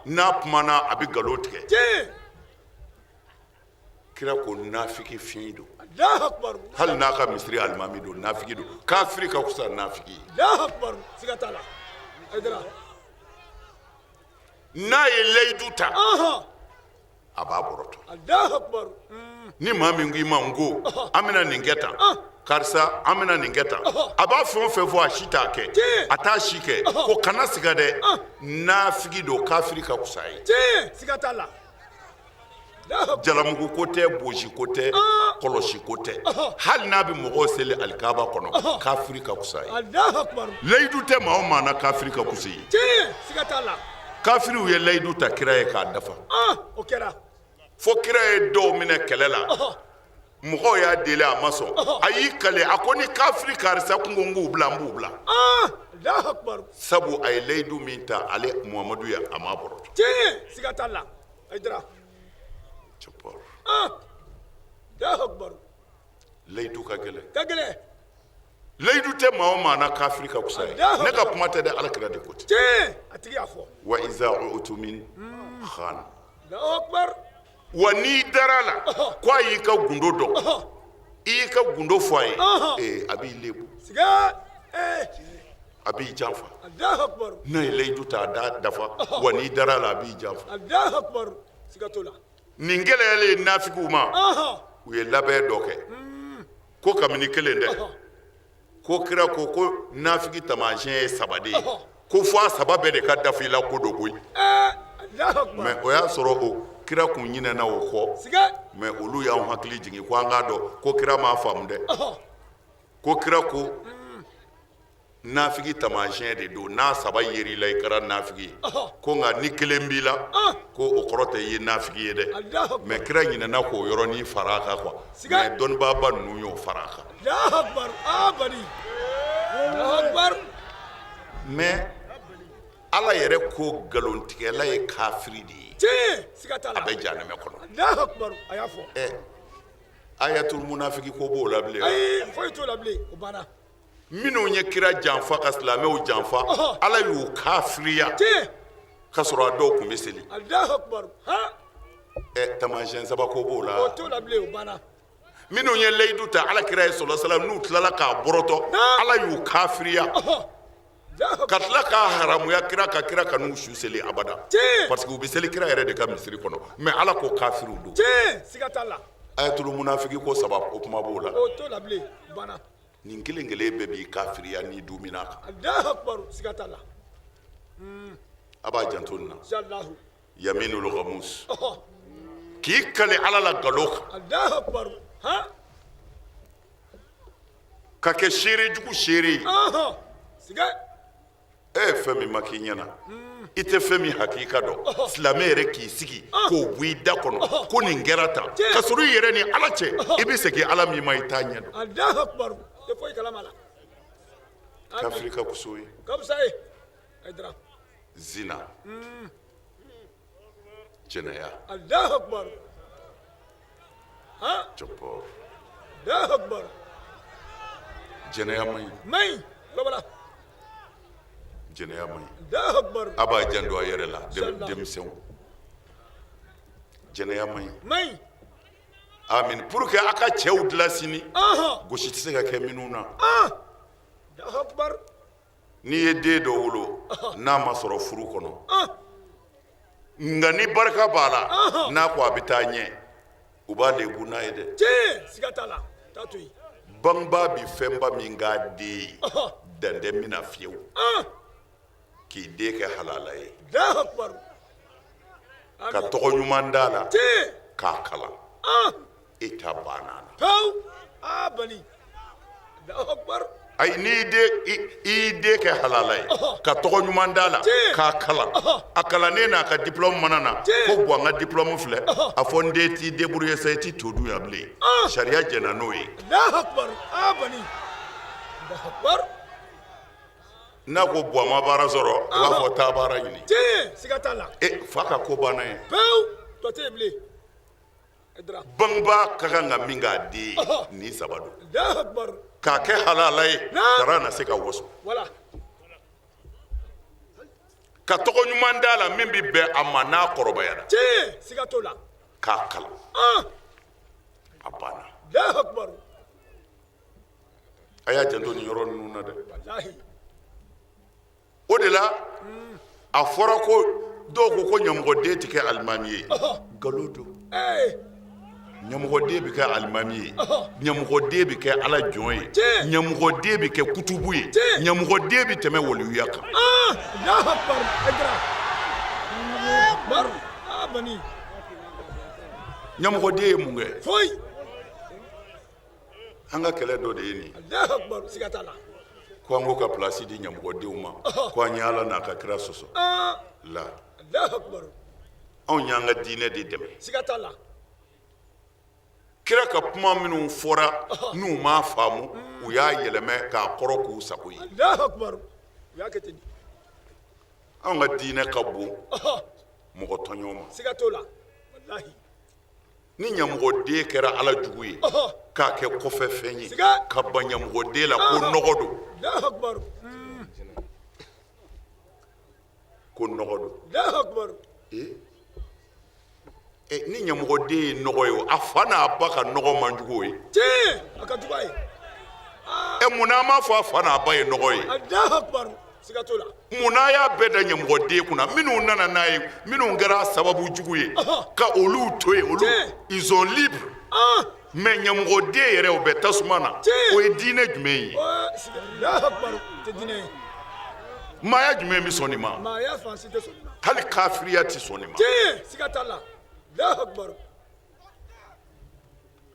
n'a kumana, a bɛ nkalon tigɛ, Tiɲɛ. Kira ko nafigi fin don. Allahu akbar. Hali n'a ka misiri alimami don, nafigi don, kafiri ka fisa nafigi ye. Allahu akbar, siga t'a la. Ayiwa. N'a ye layidu ta, a b'a bɔrɔtɔ. Allahu akbar. Ni maa min k'i ma n ko an bɛna nin kɛ tan, karisa, an bɛna nin kɛ tan, a b'a fɛn o fɛn fɔ, a si t'a kɛ. Tiɲɛ. A t'a si kɛ, ko kana siga dɛ, nafigi don, kafiri ka fisa ye. Tiɲɛ, siga t'a la. Allahu akbar. Jalamugu ko tɛ, bosi ko tɛ, kɔlɔsi ko tɛ, hali n'a bɛ mɔgɔw seli alikaba kɔnɔ, kafiri ka fisa ye. Allahu akbar. Layidu tɛ maa o maa na, kafiri ka fisa ye. Tiɲɛ, siga t'a la. Kafiriw ye layidu ta kira ye k'a dafa. O kɛra. Fo kira ye dɔw minɛ kɛlɛ la, mɔgɔw y'a deli, a ma sɔn, a y'i kale, a ko ni kafiri karisa kun ko n k'u bila, n b'u bila. Allahu akbar. Sabu a ye layidu min ta ale Muhamadu ye, a m'a bɔrɔtɔ. Tiɲɛ, siga t'a la. Ayiwa. Allahu akbar. Layidu ka gɛlɛn. Ka gɛlɛn. Layidu tɛ maa o maa na, kafiri ka fisa ye. Allahu Ne ka kuma tɛ dɛ, Ala kira de ko ten. Tiɲɛ, a tigi y'a fɔ. Wa iza utumin khan. Allahu akbar. Wa n'i dara a la ko a y'i ka gundo dɔn, i y'i ka gundo fɔ a ye, ee, a b'i lebu. Siga. Ee. A b'i janfa. Allahu akbar. N'a ye layidu ta, a da dafa, wa n'i dara a la, a b'i janfa. Allahu akbar, siga t'o la. Nin gɛlɛyalen ye nafigiw ma, u ye labɛn dɔ kɛ ko kabini kelen dɛ, ko kira ko ko nafigi taamasiyɛn ye saba de ye, ko fo a saba bɛɛ de ka dafa i la ko dɔ koyi. Allahu akbar. Mais o y'a sɔrɔ o kira kun ɲinɛna o kɔ. Siga. Mais olu y'anw hakili jigin ko an k'a dɔn ko kira m'a faamu dɛ, ko kira ko nafigi taamasiyɛn de don, n'a saba yer'i la, i kɛra nafigi ye, ko nka ni kelen b'i la, ko o kɔrɔ tɛ i ye nafigi ye dɛ. Allahu akbar. Mais kira ɲinɛna k'o yɔrɔnin fara a kan quoi. Siga. Mais dɔnnibaaba ninnu y'o fara a kan. Allahu akbar, bani. Allahu akbar. Mais Ala yɛrɛ ko nkalontigɛla ye kafiri de ye. Tiɲɛ, siga t'a la. A bɛ jahanama kɔnɔ. Allahu akbar, a y'a fɔ. Ɛ, ayatul munafiki ko b'o la bilen wa? Ayi, foyi t'o la bilen, o banna. Minnu ye kira janfa ka silamɛw janfa, Ala y'u kafiriya Tiɲɛ. k'a sɔrɔ a dɔw tun bɛ seli. Allahu akbar, ha. Ɛ, taamasiyɛn saba ko b'o la. O t'o la bilen, o banna. Minnu ye layidu ta ala kira ye sɔlɔ salam, n'u tilala k'a bɔrɔtɔ, ala y'u kafiriya ka tila k'a haramuya kira ka kira kan'u su seli abada, parce que u bɛ seli kira yɛrɛ de ka misiri kɔnɔ, mais ala ko kafiriw don. Siga t'a la. Ayatul munafiki ko saba, o kuma b'o la. O t'o la bilen, o banna. Nin kelen kelen bɛɛ b'i kafiriya n'i dumina a kan. Alahu akbar, siga t'a la. A b'a janto nin na. Yaminul ghamus, k'i kale ala la nkalon kan. Alahu akbar, han. Ka kɛ seere jugu seere ye. Siga. E, fɛn min ma k'i ɲɛna, i tɛ fɛn min hakika dɔn, silamɛ yɛrɛ k'i sigi k'o bɔ i da kɔnɔ ko nin kɛra tan, ka sɔrɔ i yɛrɛ ni ala cɛ, i bɛ segin ala min ma, i t'a ɲɛ dɔn. Alahu akbar, tɛ foyi kalama la. Kafiri ka fisa o ye. Ka fisa ye, Hayidara. Zina, jɛnɛya. Alahu akbar, han. Cɔpɔ. Alahu akbar. Jɛnɛya man ɲi. Man ɲi lɔbɔla. Jɛnɛya man ɲi. Alahu akbar. A b'a janto a yɛrɛ la, denmisɛnw, jɛnɛya man ɲi. Man ɲi. Amin, pour que a ka cɛw dilan sini, gosi tɛ se ka kɛ minnu na. Alahu akbar. N'i ye den dɔ wolo n'a ma sɔrɔ furu kɔnɔ, nka ni barika b'a la, n'a ko a bɛ taa ɲɛ, u b'a lebu n'a ye dɛ. Tiɲɛ, siga t'a la, t'a to yen. Bangebaa bi fɛnba min k'a den ye, dan tɛ min na fiyewu, k'i den kɛ halala ye, Alahu akbar, ka tɔgɔ ɲuman d'a la, k'a kalan, e ta banna na. Pewu, aa bani, Alahu akbar. Ayi, n'i den i y'i den kɛ halala ye, ka tɔgɔ ɲuman d'a la, k'a kalan, a kalannen n'a ka diplôme mana na, ko bɔn, n ka diplôme filɛ, a fɔ n den t'i débrouiller sa, i t'i to dun yan bilen, sariya jɛnna n'o ye. Alahu akbar, aa bani, Alahu akbar. N'a ko bɔn, ma baara sɔrɔ, i b'a fɔ taa baara ɲini. Tiɲɛ, siga t'a la. E fa ka ko banna ye. Pewu, tɔ tɛ yen bilen. Bangebaa ka kan ka min k'a den ye, nin saba don. Alahu akbar. K'a kɛ halala ye, tara na se ka waso, voilà, ka tɔgɔ ɲuman d'a la min bɛ bɛn a ma n'a kɔrɔbayara. Tiɲɛ, siga t'o la. K'a kalan, a banna. Alahu akbar. A y'a janto nin yɔrɔ ninnu na dɛ. Walahi. O de la a fɔra ko dɔw ko ko ɲamɔgɔden tɛ kɛ alimami ye, nkalon don. Ɲamɔgɔden bɛ kɛ alimami ye, ɲamɔgɔden bɛ kɛ ala jɔn ye, ɲamɔgɔden bɛ kɛ kutubu ye, ɲamɔgɔden bɛ tɛmɛ waliyuya kan. Alahu akbar, Hayidara. Akbar, aa bani. Ɲamɔgɔden ye mun kɛ? Foyi. An ka kɛlɛ dɔ de ye nin ye. Alahu akbar, siga t'a la. Ko an k'o ka pilasi di ɲamɔgɔdenw ma, ko an ye ala n'a ka kira sɔsɔ la. Alahu akbar. Anw y'an ka diinɛ de dɛmɛ. Siga t'a la. Kira ka kuma minnu fɔra, n'u m'a faamu, u y'a yɛlɛmɛ k'a kɔrɔ k'u sago ye. Alahu akbar, u y'a kɛ ten de. Anw ka diinɛ ka bon mɔgɔ tɔɲɔ ma. Siga t'o la, walahi. Ni ɲamɔgɔden kɛra ala jugu ye, k'a kɛ kɔfɛ fɛn ye, ka ban ɲamɔgɔden la ko nɔgɔ don, Alahu akbar. Ko nɔgɔ don. Alahu akbar. Ee, ni ɲamɔgɔden ye nɔgɔ ye, a fa n'a ba ka nɔgɔ man jugu o ye. Tiɲɛ, a ka jugu a ye. Ɛ, mun na an b'a fɔ a fa n'a ba ye nɔgɔ ye? Alahu akbar, siga t'o la. Mun n'a y'a bɛɛ da ɲamɔgɔden kunna, minnu nana n'a ye, minnu kɛra sababu jugu ye, ka olu to yen, olu, ils sont libres, mais ɲamɔgɔden yɛrɛ, o bɛ tasuma na. O ye diinɛ jumɛn ye? Alahu akbar, tɛ diinɛ ye. Maaya jumɛn bɛ sɔn nin ma? Maaya fan si tɛ sɔn nin ma. Hali kafiriya tɛ sɔn nin ma. Tiɲɛ, siga t'a la. Alahu akbar.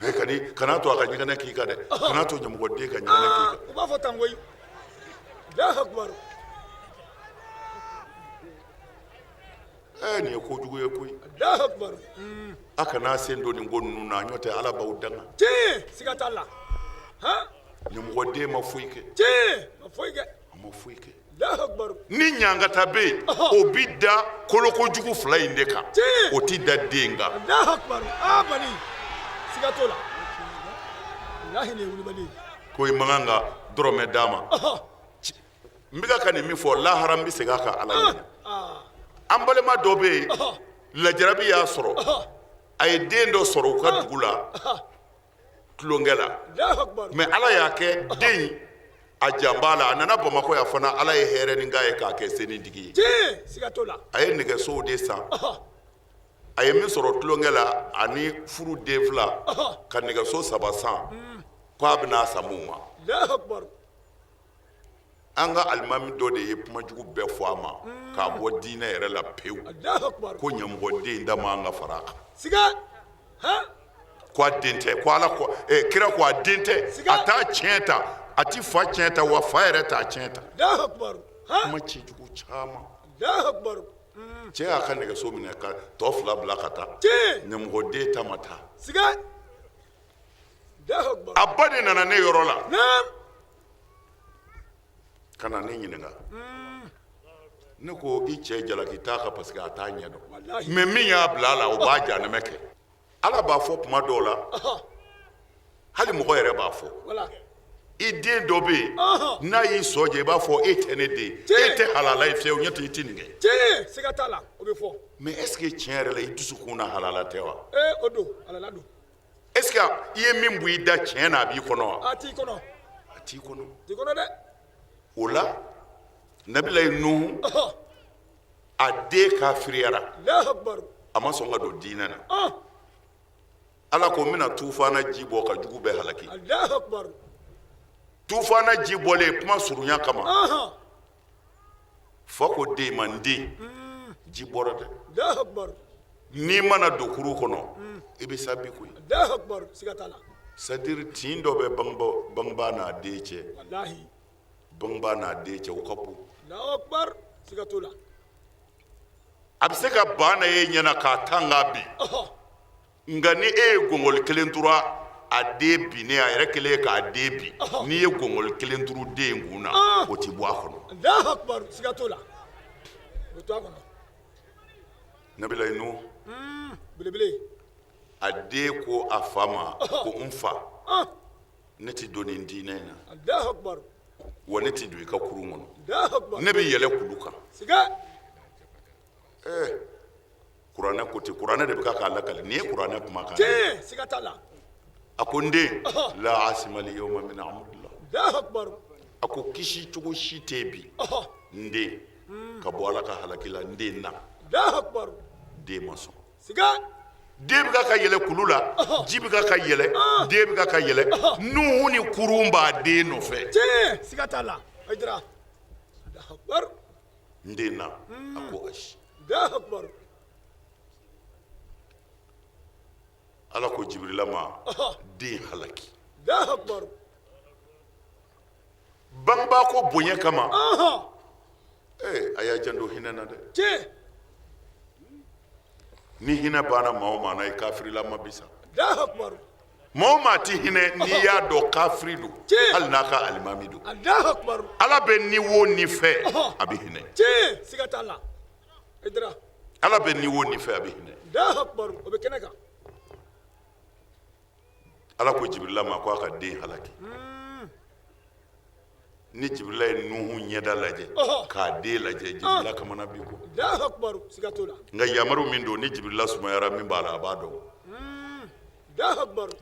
Ee, kana to a ka ɲɛgɛnɛ k'i kan dɛ, kana to ɲamɔgɔden ka ɲɛgɛnɛ k'i kan. U b'a fɔ tan koyi. Alahu akbar. Ɛɛ, nin ye kojugu ye koyi. Alahu akbar. A kana sen don nin ko ninnu na, n'o tɛ ala b'aw danga. Tiɲɛ, siga t'a la. Han. Ɲamɔgɔden ma foyi kɛ. Tiɲɛ, ma foyi kɛ. A ma foyi kɛ. Alahu akbar. Ni ɲangata bɛ yen, o bi da kolokojugu fila in de kan, o ti da den kan. Alahu akbar, aa bani, siga t'o la. Walahi, nin ye wulibali ye. Ko i man kan ka dɔrɔmɛ d'a ma. N bɛ ka nin min fɔ, lahara n bɛ segin a kan ala ɲɛ. An balima dɔ bɛ yen, lajarabi y'a sɔrɔ. A ye den dɔ sɔrɔ u ka dugu la tulonkɛ la, mais Ala y'a kɛ den in a jan b'a la. A nana Bamakɔ yan fana, Ala ye hɛrɛ ni k'a ye k'a kɛ senitigi ye. A ye nɛgɛsow de san, a ye min sɔrɔ tulonkɛ la ani furu den fila, ka nɛgɛso saba san k'a bɛna a san mun ma. An ka alimami dɔ de ye kuma jugu bɛɛ fɔ a ma k'a bɔ diinɛ yɛrɛ la pewu, ko ɲamɔgɔden da man ka fara a kan, ko a den tɛ, ko Ala ko kira ko a den tɛ, a t'a tiɲɛ ta, a ti fa tiɲɛ ta, wa fa yɛrɛ t'a tiɲɛ ta. Kuma cɛjugu caman. Cɛ y'a ka nɛgɛso minɛ ka tɔ fila bila ka taa, ɲamɔgɔden ta ma taa. A ba de nana ne yɔrɔ la ka na ne ɲininka. Ne ko i cɛ jalaki t'a kan parce que a t'a ɲɛ dɔn, mais min y'a bila a la, o b'a janɛmɛ kɛ. Ala b'a fɔ kuma dɔw la, hali mɔgɔ yɛrɛ b'a fɔ, i den dɔ bɛ yen, n'a y'i sɔ jɛ, i b'a fɔ e tɛ ne den, e tɛ halala ye fiyewu, ɲɛ tɛ i tɛ nin kɛ. Siga t'a la, o bɛ fɔ. Mais est ce que tiɲɛ yɛrɛ la, i dusukun na halala tɛ wa? Ee, o don, halala don. Est ce que i ye min bɔ i da tiɲɛ na, a b'i kɔnɔ wa? A t'i kɔnɔ. A t'i kɔnɔ. T'i kɔnɔ dɛ. O la, Nabilayi Nuhu, a den kafiriyara, a ma sɔn ka don diinɛ na. Ala ko n bɛna tufana ji bɔ ka jugu bɛɛ halaki. Tufana ji bɔlen, kuma surunya kama, fa ko den ma, n den, ji bɔra dɛ, n'i mana don kurun kɔnɔ, i bɛ sa bi koyi. C'est à dire tin dɔ bɛ bangebaa n'a den cɛ, bangebaa n'a den cɛ, o ka bon. A bɛ se ka ban na e ɲɛna k'a tan k'a bin, nka ni e ye gɔngɔli kelen turu a den binnen, a yɛrɛ kelen k'a den bin, n'i ye gɔngɔli kelen turu den in kun na, o ti bɔ a kɔnɔ. Nabilayi Nuhu, a den ko a fa ma ko n fa, ne ti don nin diinɛ in na, wa ne ti don i ka kurun kɔnɔ, ne bɛ yɛlɛ kulu kan. Kuranɛ ko ten, kuranɛ de bɛ ka k'a lakali nin ye, kuranɛ kumakan. Siga t'a la. A ko n den, la asima li yawma min amrillah, a ko kisi cogo si tɛ bi, n den, ka bɔ Ala ka halaki la, n den na. Den ma sɔn. Den bɛ ka yɛlɛ kulu la, ji bɛ ka yɛlɛ, den bɛ ka yɛlɛ, Nuhu ni kurun b'a den nɔfɛ. Siga t'a la. N den na. A ko ayi. Ala ko Jibirila ma, den halaki. Bangebaa ko bonya kama, a y'a janto hinɛ na dɛ. Ni hinɛ banna maa o maa na, i kafirilama bi sa. Maa o maa ti hinɛ, n'i y'a dɔn kafiri don, hali n'a ka alimami don, Ala bɛ ni wo ni fɛ, a bɛ hinɛ. Ala bɛ ni wo ni fɛ, a bɛ hinɛ. Ala ko Jibirila ma ko a ka den halaki. Ni Jibirila ye Nuhu ɲɛda lajɛ k'a den lajɛ, Jibirila kamana bi ko. Nka yamaru min don, ni Jibirila sumayara min b'a la, a b'a dɔn.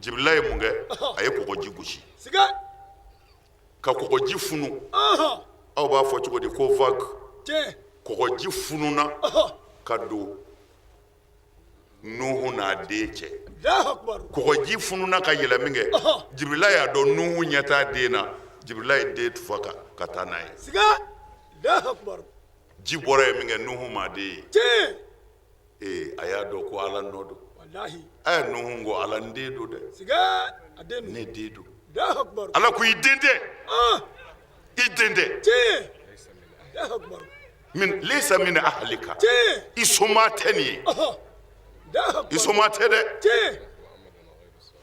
Jibirila ye mun kɛ? A ye kɔgɔji gosi ka kɔgɔji funu. Aw b'a fɔ cogo di ko vague? Kɔgɔji fununa ka don Nuhu n'a den cɛ. Kɔgɔji fununa ka yɛlɛ min kɛ, Jibirila y'a dɔn Nuhu ɲɛ t'a den na. Jibirila ye den tufa ka taa n'a ye. Ji bɔra yen min kɛ, Nuhu m'a den ye. Ee, a y'a dɔn ko Ala nɔ don. Ɛ, Nuhu ko Ala, n den don dɛ, ne den don. Ala ko i den tɛ, i den tɛ. Min laysa min ahlika, i soma tɛ nin ye, i soma tɛ dɛ.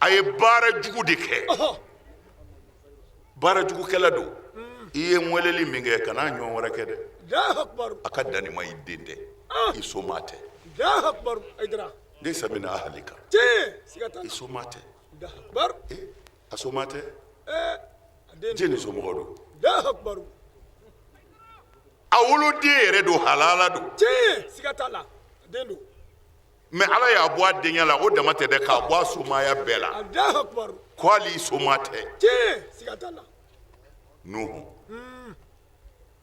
A ye baara jugu de kɛ, baara jugukɛla don. I ye n weleli min kɛ, kana ɲɔgɔn wɛrɛ kɛ dɛ. A ka dan nin ma, i den tɛ, i soma tɛ. Laysa min ahlika, i soma tɛ. A soma tɛ, jɛni somɔgɔ don. A woloden yɛrɛ don, halala don. Mais Ala y'a bɔ a denya la, o dama tɛ dɛ, k'a bɔ a somaya bɛɛ la. Allahu akbar. Ko hali i soma tɛ. Tiɲɛ, siga t'a la. Nuhu,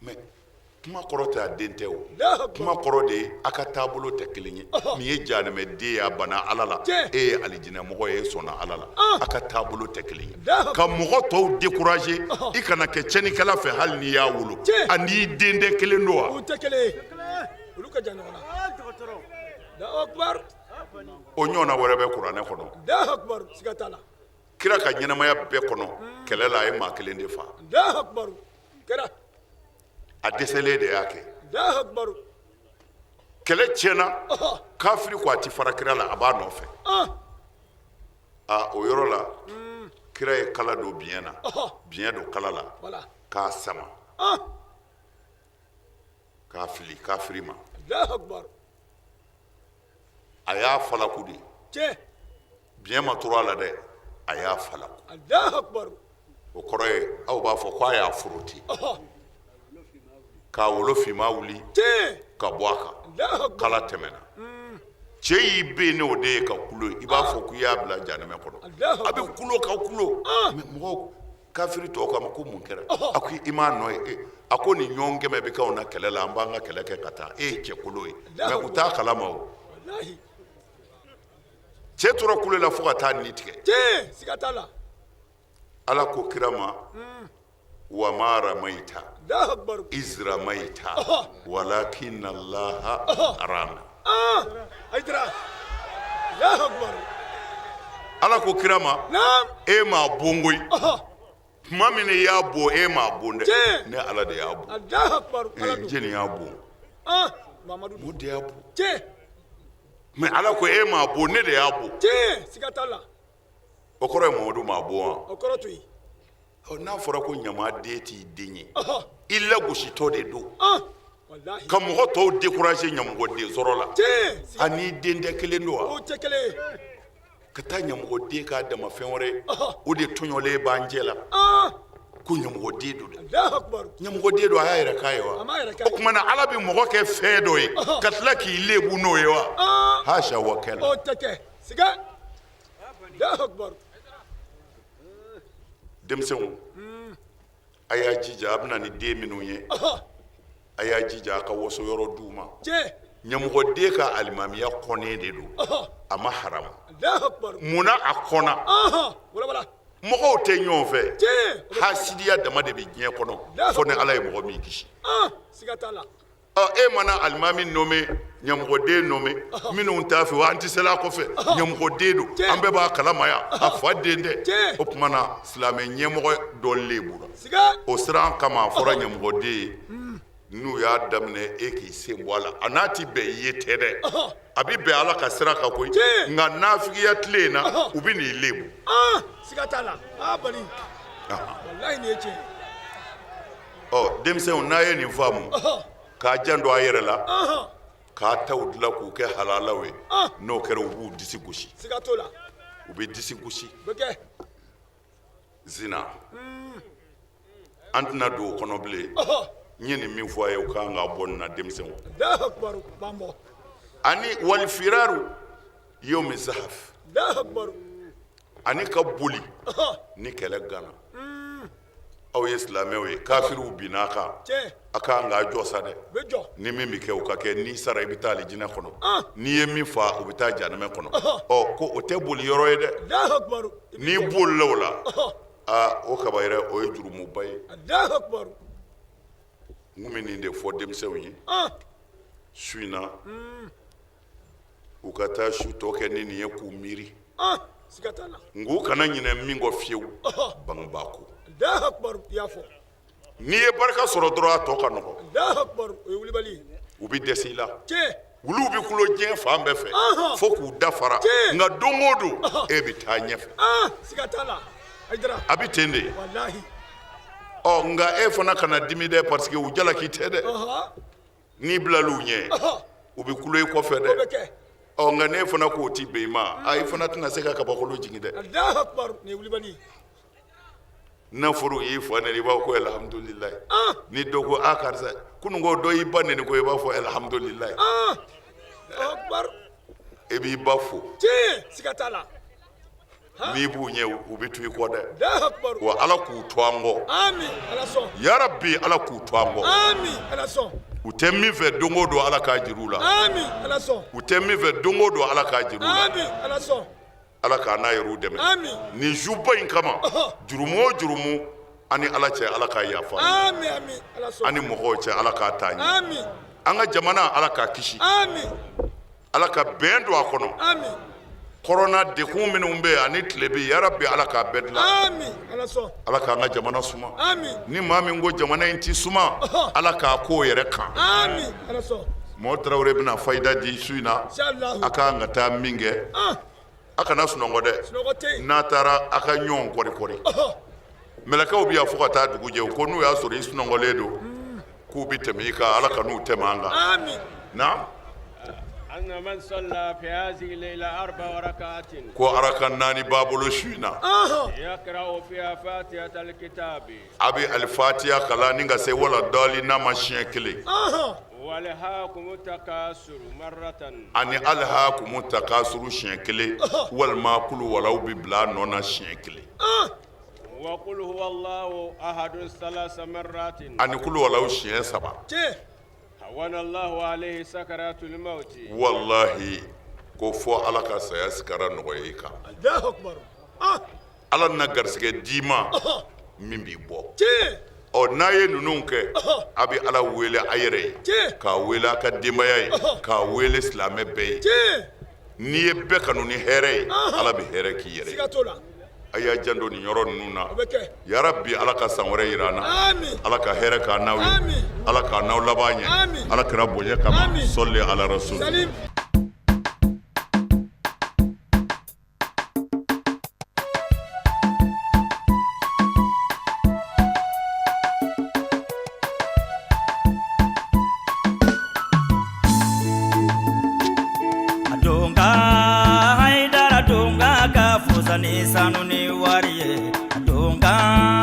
mais kuma kɔrɔ tɛ a den tɛ o. Allahu akbar. Kuma kɔrɔ de ye a ka taabolo tɛ kelen ye. Nin ye jahanamɛden ye, a banna Ala la. E ye alijinɛmɔgɔ ye, e sɔnna Ala la. A ka taabolo tɛ kelen ye. Allahu akbar. Ka mɔgɔ tɔw décourager, i kana kɛ tiɲɛnikɛla fɛ hali n'i y'a wolo. A n'i den tɛ kelen don wa? U tɛ kelen ye, olu ka jan ɲɔgɔn na. Allahu akbar. O ɲɔgɔnna wɛrɛ bɛ kuranɛ kɔnɔ. Allahu akbar, siga t'a la. Kira ka ɲɛnamaya bɛɛ kɔnɔ, kɛlɛ la, a ye maa kelen de fa. Allahu akbar, kɛra. A dɛsɛlen de y'a kɛ. Allahu akbar. Kɛlɛ tiɲɛna, kafiri ko a ti fara kira la, a b'a nɔfɛ. A o yɔrɔ la, kira ye kala don biɲɛ na, biɲɛ don kala la k'a sama, k'a fili kafiri ma. Allahu akbar. A y'a falaku de. Biɲɛ ma turu a la dɛ, a y'a falaku. Allahu akbar. O kɔrɔ ye aw b'a fɔ ko a y'a foroti k'a wolo finma wuli ka bɔ a kan. Allahu akbar. Kala tɛmɛna. Cɛ y'i ben n'o de ye ka kulo, i b'a fɔ k'i y'a bila jahanamɛ kɔnɔ. Allahu A bɛ kulo ka kulo. Mais mɔgɔw, kafiri tɔw k'a ma ko mun kɛra? A ko i m'a nɔ ye. A ko nin ɲɔgɔn kɛmɛ bɛ k'anw na kɛlɛ la, an b'an ka kɛlɛ kɛ ka taa. E ye cɛkolo ye. Mais u t'a kalama o. Walahi. Cɛ tora kule la fo ka taa ni tigɛ. Tiɲɛ, siga t'a la. Ala ko kira ma, wa ma ramaita Allahu akbar. iz ramaita walakin Allah rama. Hayidara. Allahu akbar. Ala ko kira ma, Naam. e m'a bon koyi. Tuma min i y'a bon, e m'a bon dɛ. Ne Ala de y'a bon. Allahu akbar. Ala don. Jɛni y'a bon? Mamadu. Mun de y'a bon? Tiɲɛ. Mais Ala ko e m'a bon, ne de y'a bon. Tiɲɛ, siga t'a la. O kɔrɔ ye Mamadu m'a bon wa? O kɔrɔ to yen. Ɔ, n'a fɔra ko ɲamaden t'i den ye, i lagositɔ de don. Walahi. Ka mɔgɔ tɔw décourager ɲamɔgɔden sɔrɔ la. Tiɲɛ. A n'i den tɛ kelen don wa? O tɛ kelen ye. Ka taa ɲamɔgɔden k'a dama fɛn wɛrɛ ye, o de tɔɲɔlen b'an cɛ la. Ko ɲamɔgɔden don dɛ. Allahu akbar. Ɲamɔgɔden don, a y'a yɛrɛ k'a ye wa? A m'a yɛrɛ k'a ye. O tuma na Ala bɛ mɔgɔ kɛ fɛn dɔ ye ka tila k'i lebu n'o ye wa? Haasa wa kɛlɛ. O tɛ kɛ. Siga. Allahu akbar. Denmisɛnw, a y'a jija, a bɛ na ni den minnu ye, a y'a jija a ka waso yɔrɔ d'u ma. Ɲamɔgɔden ka alimamiya kɔnnen de don, a ma haramu. Allahu akbar. Munna a kɔnna? Wala wala. Mɔgɔw tɛ ɲɔgɔn fɛ. Hasidiya dama de bɛ diɲɛ kɔnɔ, fo ni Ala ye mɔgɔ min kisi. Siga t'a la. Ɔ, e mana alimami nommé, ɲamɔgɔden nommé, minnu t'a fɛ, wa an tɛ seli a kɔfɛ, ɲamɔgɔden don, an bɛɛ b'a kalama yan, a fa den tɛ. O tuma na silamɛ ɲɛmɔgɔ dɔ lebura. O siran kama a fɔra ɲamɔgɔden ye, n'u y'a daminɛ e k'i sen bɔ a la, a n'a ti bɛn i ye tɛ dɛ, a bɛ bɛn Ala ka sira kan koyi, nka nafigiya tile in na, u bɛ n'i lebu. Siga t'a la. Bali. Walahi nin ye tiɲɛ ye. Ɔ, denmisɛnw, n'a ye nin faamu, k'a janto a yɛrɛ la, k'a taw dilan k'u kɛ halalaw ye, n'o kɛra u b'u disi gosi. Siga t'o la. U bɛ disi gosi. O bɛ kɛ. Zina. An tɛna don o kɔnɔ bilen. N ye nin min fɔ a ye, o kan ka bɔ nin na, denmisɛnw. Allahu akbar, b'an bɔ. Ani walifiraru yomi zahaf. Allahu akbar. Ani ka boli ni kɛlɛ gana. Aw ye silamɛw ye, kafiriw binna a kan. A kan k'a jɔ sa dɛ. Ni min bɛ kɛ, o ka kɛ. N'i sara, i bɛ taa alijinɛ kɔnɔ. N'i ye min fa, o bɛ taa jahanamɛ kɔnɔ. Ɔ, ko o tɛ boli yɔrɔ ye dɛ. Allahu akbar. N'i bolila o la, aa, o kaba yɛrɛ, o ye jurumuba ye. Allahu akbar. N kun bɛ nin de fɔ denmisɛnw ye su in na, u ka taa su tɔ kɛ ni nin ye k'u miiri. Siga t'a la. Nka u kana ɲinɛ min kɔ fiyewu, bangebaa ko. Allahu akbar, i y'a fɔ. N'i ye barika sɔrɔ dɔrɔn, a tɔ ka nɔgɔn. Allahu akbar, o ye wulibali ye. U bɛ dɛsɛ i la. Tiɲɛ. Wuluw bɛ kulo diɲɛ fan bɛɛ fɛ fo k'u dafara, nka don o don e bɛ taa ɲɛfɛ. Siga t'a la. Hayidara. A bɛ ten de. Walahi. Ɔ, nka e fana kana dimi dɛ, parce que u jalaki tɛ dɛ. N'i bilal'u ɲɛ, u bɛ kulo i kɔfɛ dɛ. O bɛ kɛ. Ɔ, nka n'e fana k'o ti bɛn i ma, a i fana tɛna se ka kabakolo jigin dɛ. Allahu akbar, nin ye wulibali ye. N'a fɔra u y'i fa nɛni, i b'a fɔ ko alhamdulilayi. Ni dɔ ko a karisa kunun ko dɔ y'i ba nɛni ko, i b'a fɔ alhamdulilayi. Allahu akbar. I b'i ba fo. Tiɲɛ, siga t'a la. N'i b'u ɲɛ, u bɛ to i kɔ dɛ. Allahu akbar. Wa Ala k'u to an kɔ. Ami, Ala sɔn. Yarabi, Ala k'u to an kɔ. Ami, Ala sɔn. U tɛ min fɛ don o don, Ala k'a jira u la. Ami, Ala sɔn. U tɛ min fɛ don o don, Ala k'a jira u la. Ami, Ala sɔn. Ala k'a n'a yɛrɛw dɛmɛ. Ami. Nin suba in kama, jurumu o jurumu an ni Ala cɛ, Ala k'a yafa. Ami, ami, Ala sɔn. An ni mɔgɔw cɛ, Ala k'a taa ɲɛ. Ami. An ka jamana, Ala k'a kisi. Ami. Ala ka bɛn don a kɔnɔ. Ami. Kɔrɔna dekun minnu bɛ yen ani tilebi, yarabi, Ala k'a bɛɛ dilan. Ami, Ala sɔn. Ala k'an ka jamana suma. Ami. Ni maa min ko jamana in ti suma, Ala k'a ko yɛrɛ kan. Ami, Ala sɔn. Mɔɔ Tarawele bɛna fayida di su in na. Inshallah. A ka kan ka taa min kɛ, a kana sunɔgɔ dɛ. Sunɔgɔ tɛ yen. N'a taara, a ka ɲɔgɔn kɔri kɔri. Mɛlɛkɛw bɛ yan fo ka taa dugu jɛ. Ko n'u y'a sɔrɔ i sunɔgɔlen don, k'u bɛ tɛmɛ i kan. Ala ka n'u tɛmɛ an kan. Ami. Na. أن من صلى في هذه الليلة أربع ركعات Ko araka 4 b'a bolo su in na. يقرأ فيها فاتحة الكتاب A bɛ Alifatiya kalan ni ka se wala dɔɔli n'a ma siɲɛ kelen. وألهاكم التكاثر مرة Ani alhakumu takasuru siɲɛ kelen, walima kulu walaw bɛ bila a nɔ na siɲɛ kelen. وقل هو الله أحد ثلاث مرات Ani kulu walaw siɲɛ 3. Tiɲɛ. هون الله عليه سكرات الموت. Walahi, ko fɔ Ala ka saya sikara nɔgɔya i kan. Allahu akbar. Ala na garisɛgɛ d'i ma min b'i bɔ. Tiɲɛ. Ɔ, n'a ye ninnu kɛ, a bɛ Ala wele a yɛrɛ ye, k'a wele a ka denbaya ye, k'a wele silamɛ bɛɛ ye. N'i ye bɛɛ kanu ni hɛrɛ ye, Ala bɛ hɛrɛ k'i yɛrɛ ye. Siga t'o la. A y'a janto nin yɔrɔ ninnu na. O bɛ kɛ. Yarabi, Ala ka san wɛrɛ yira an na. Ami. Ala ka hɛrɛ k'an n'aw ye. Ami. Ala k'an n'aw laban ɲɛ. Ami. Ala kɛra bonya kama. Ami. Sɔli ala rasul. Salim. Donga Haidara, donga ka fusa ni sanu ni wari ye, donga.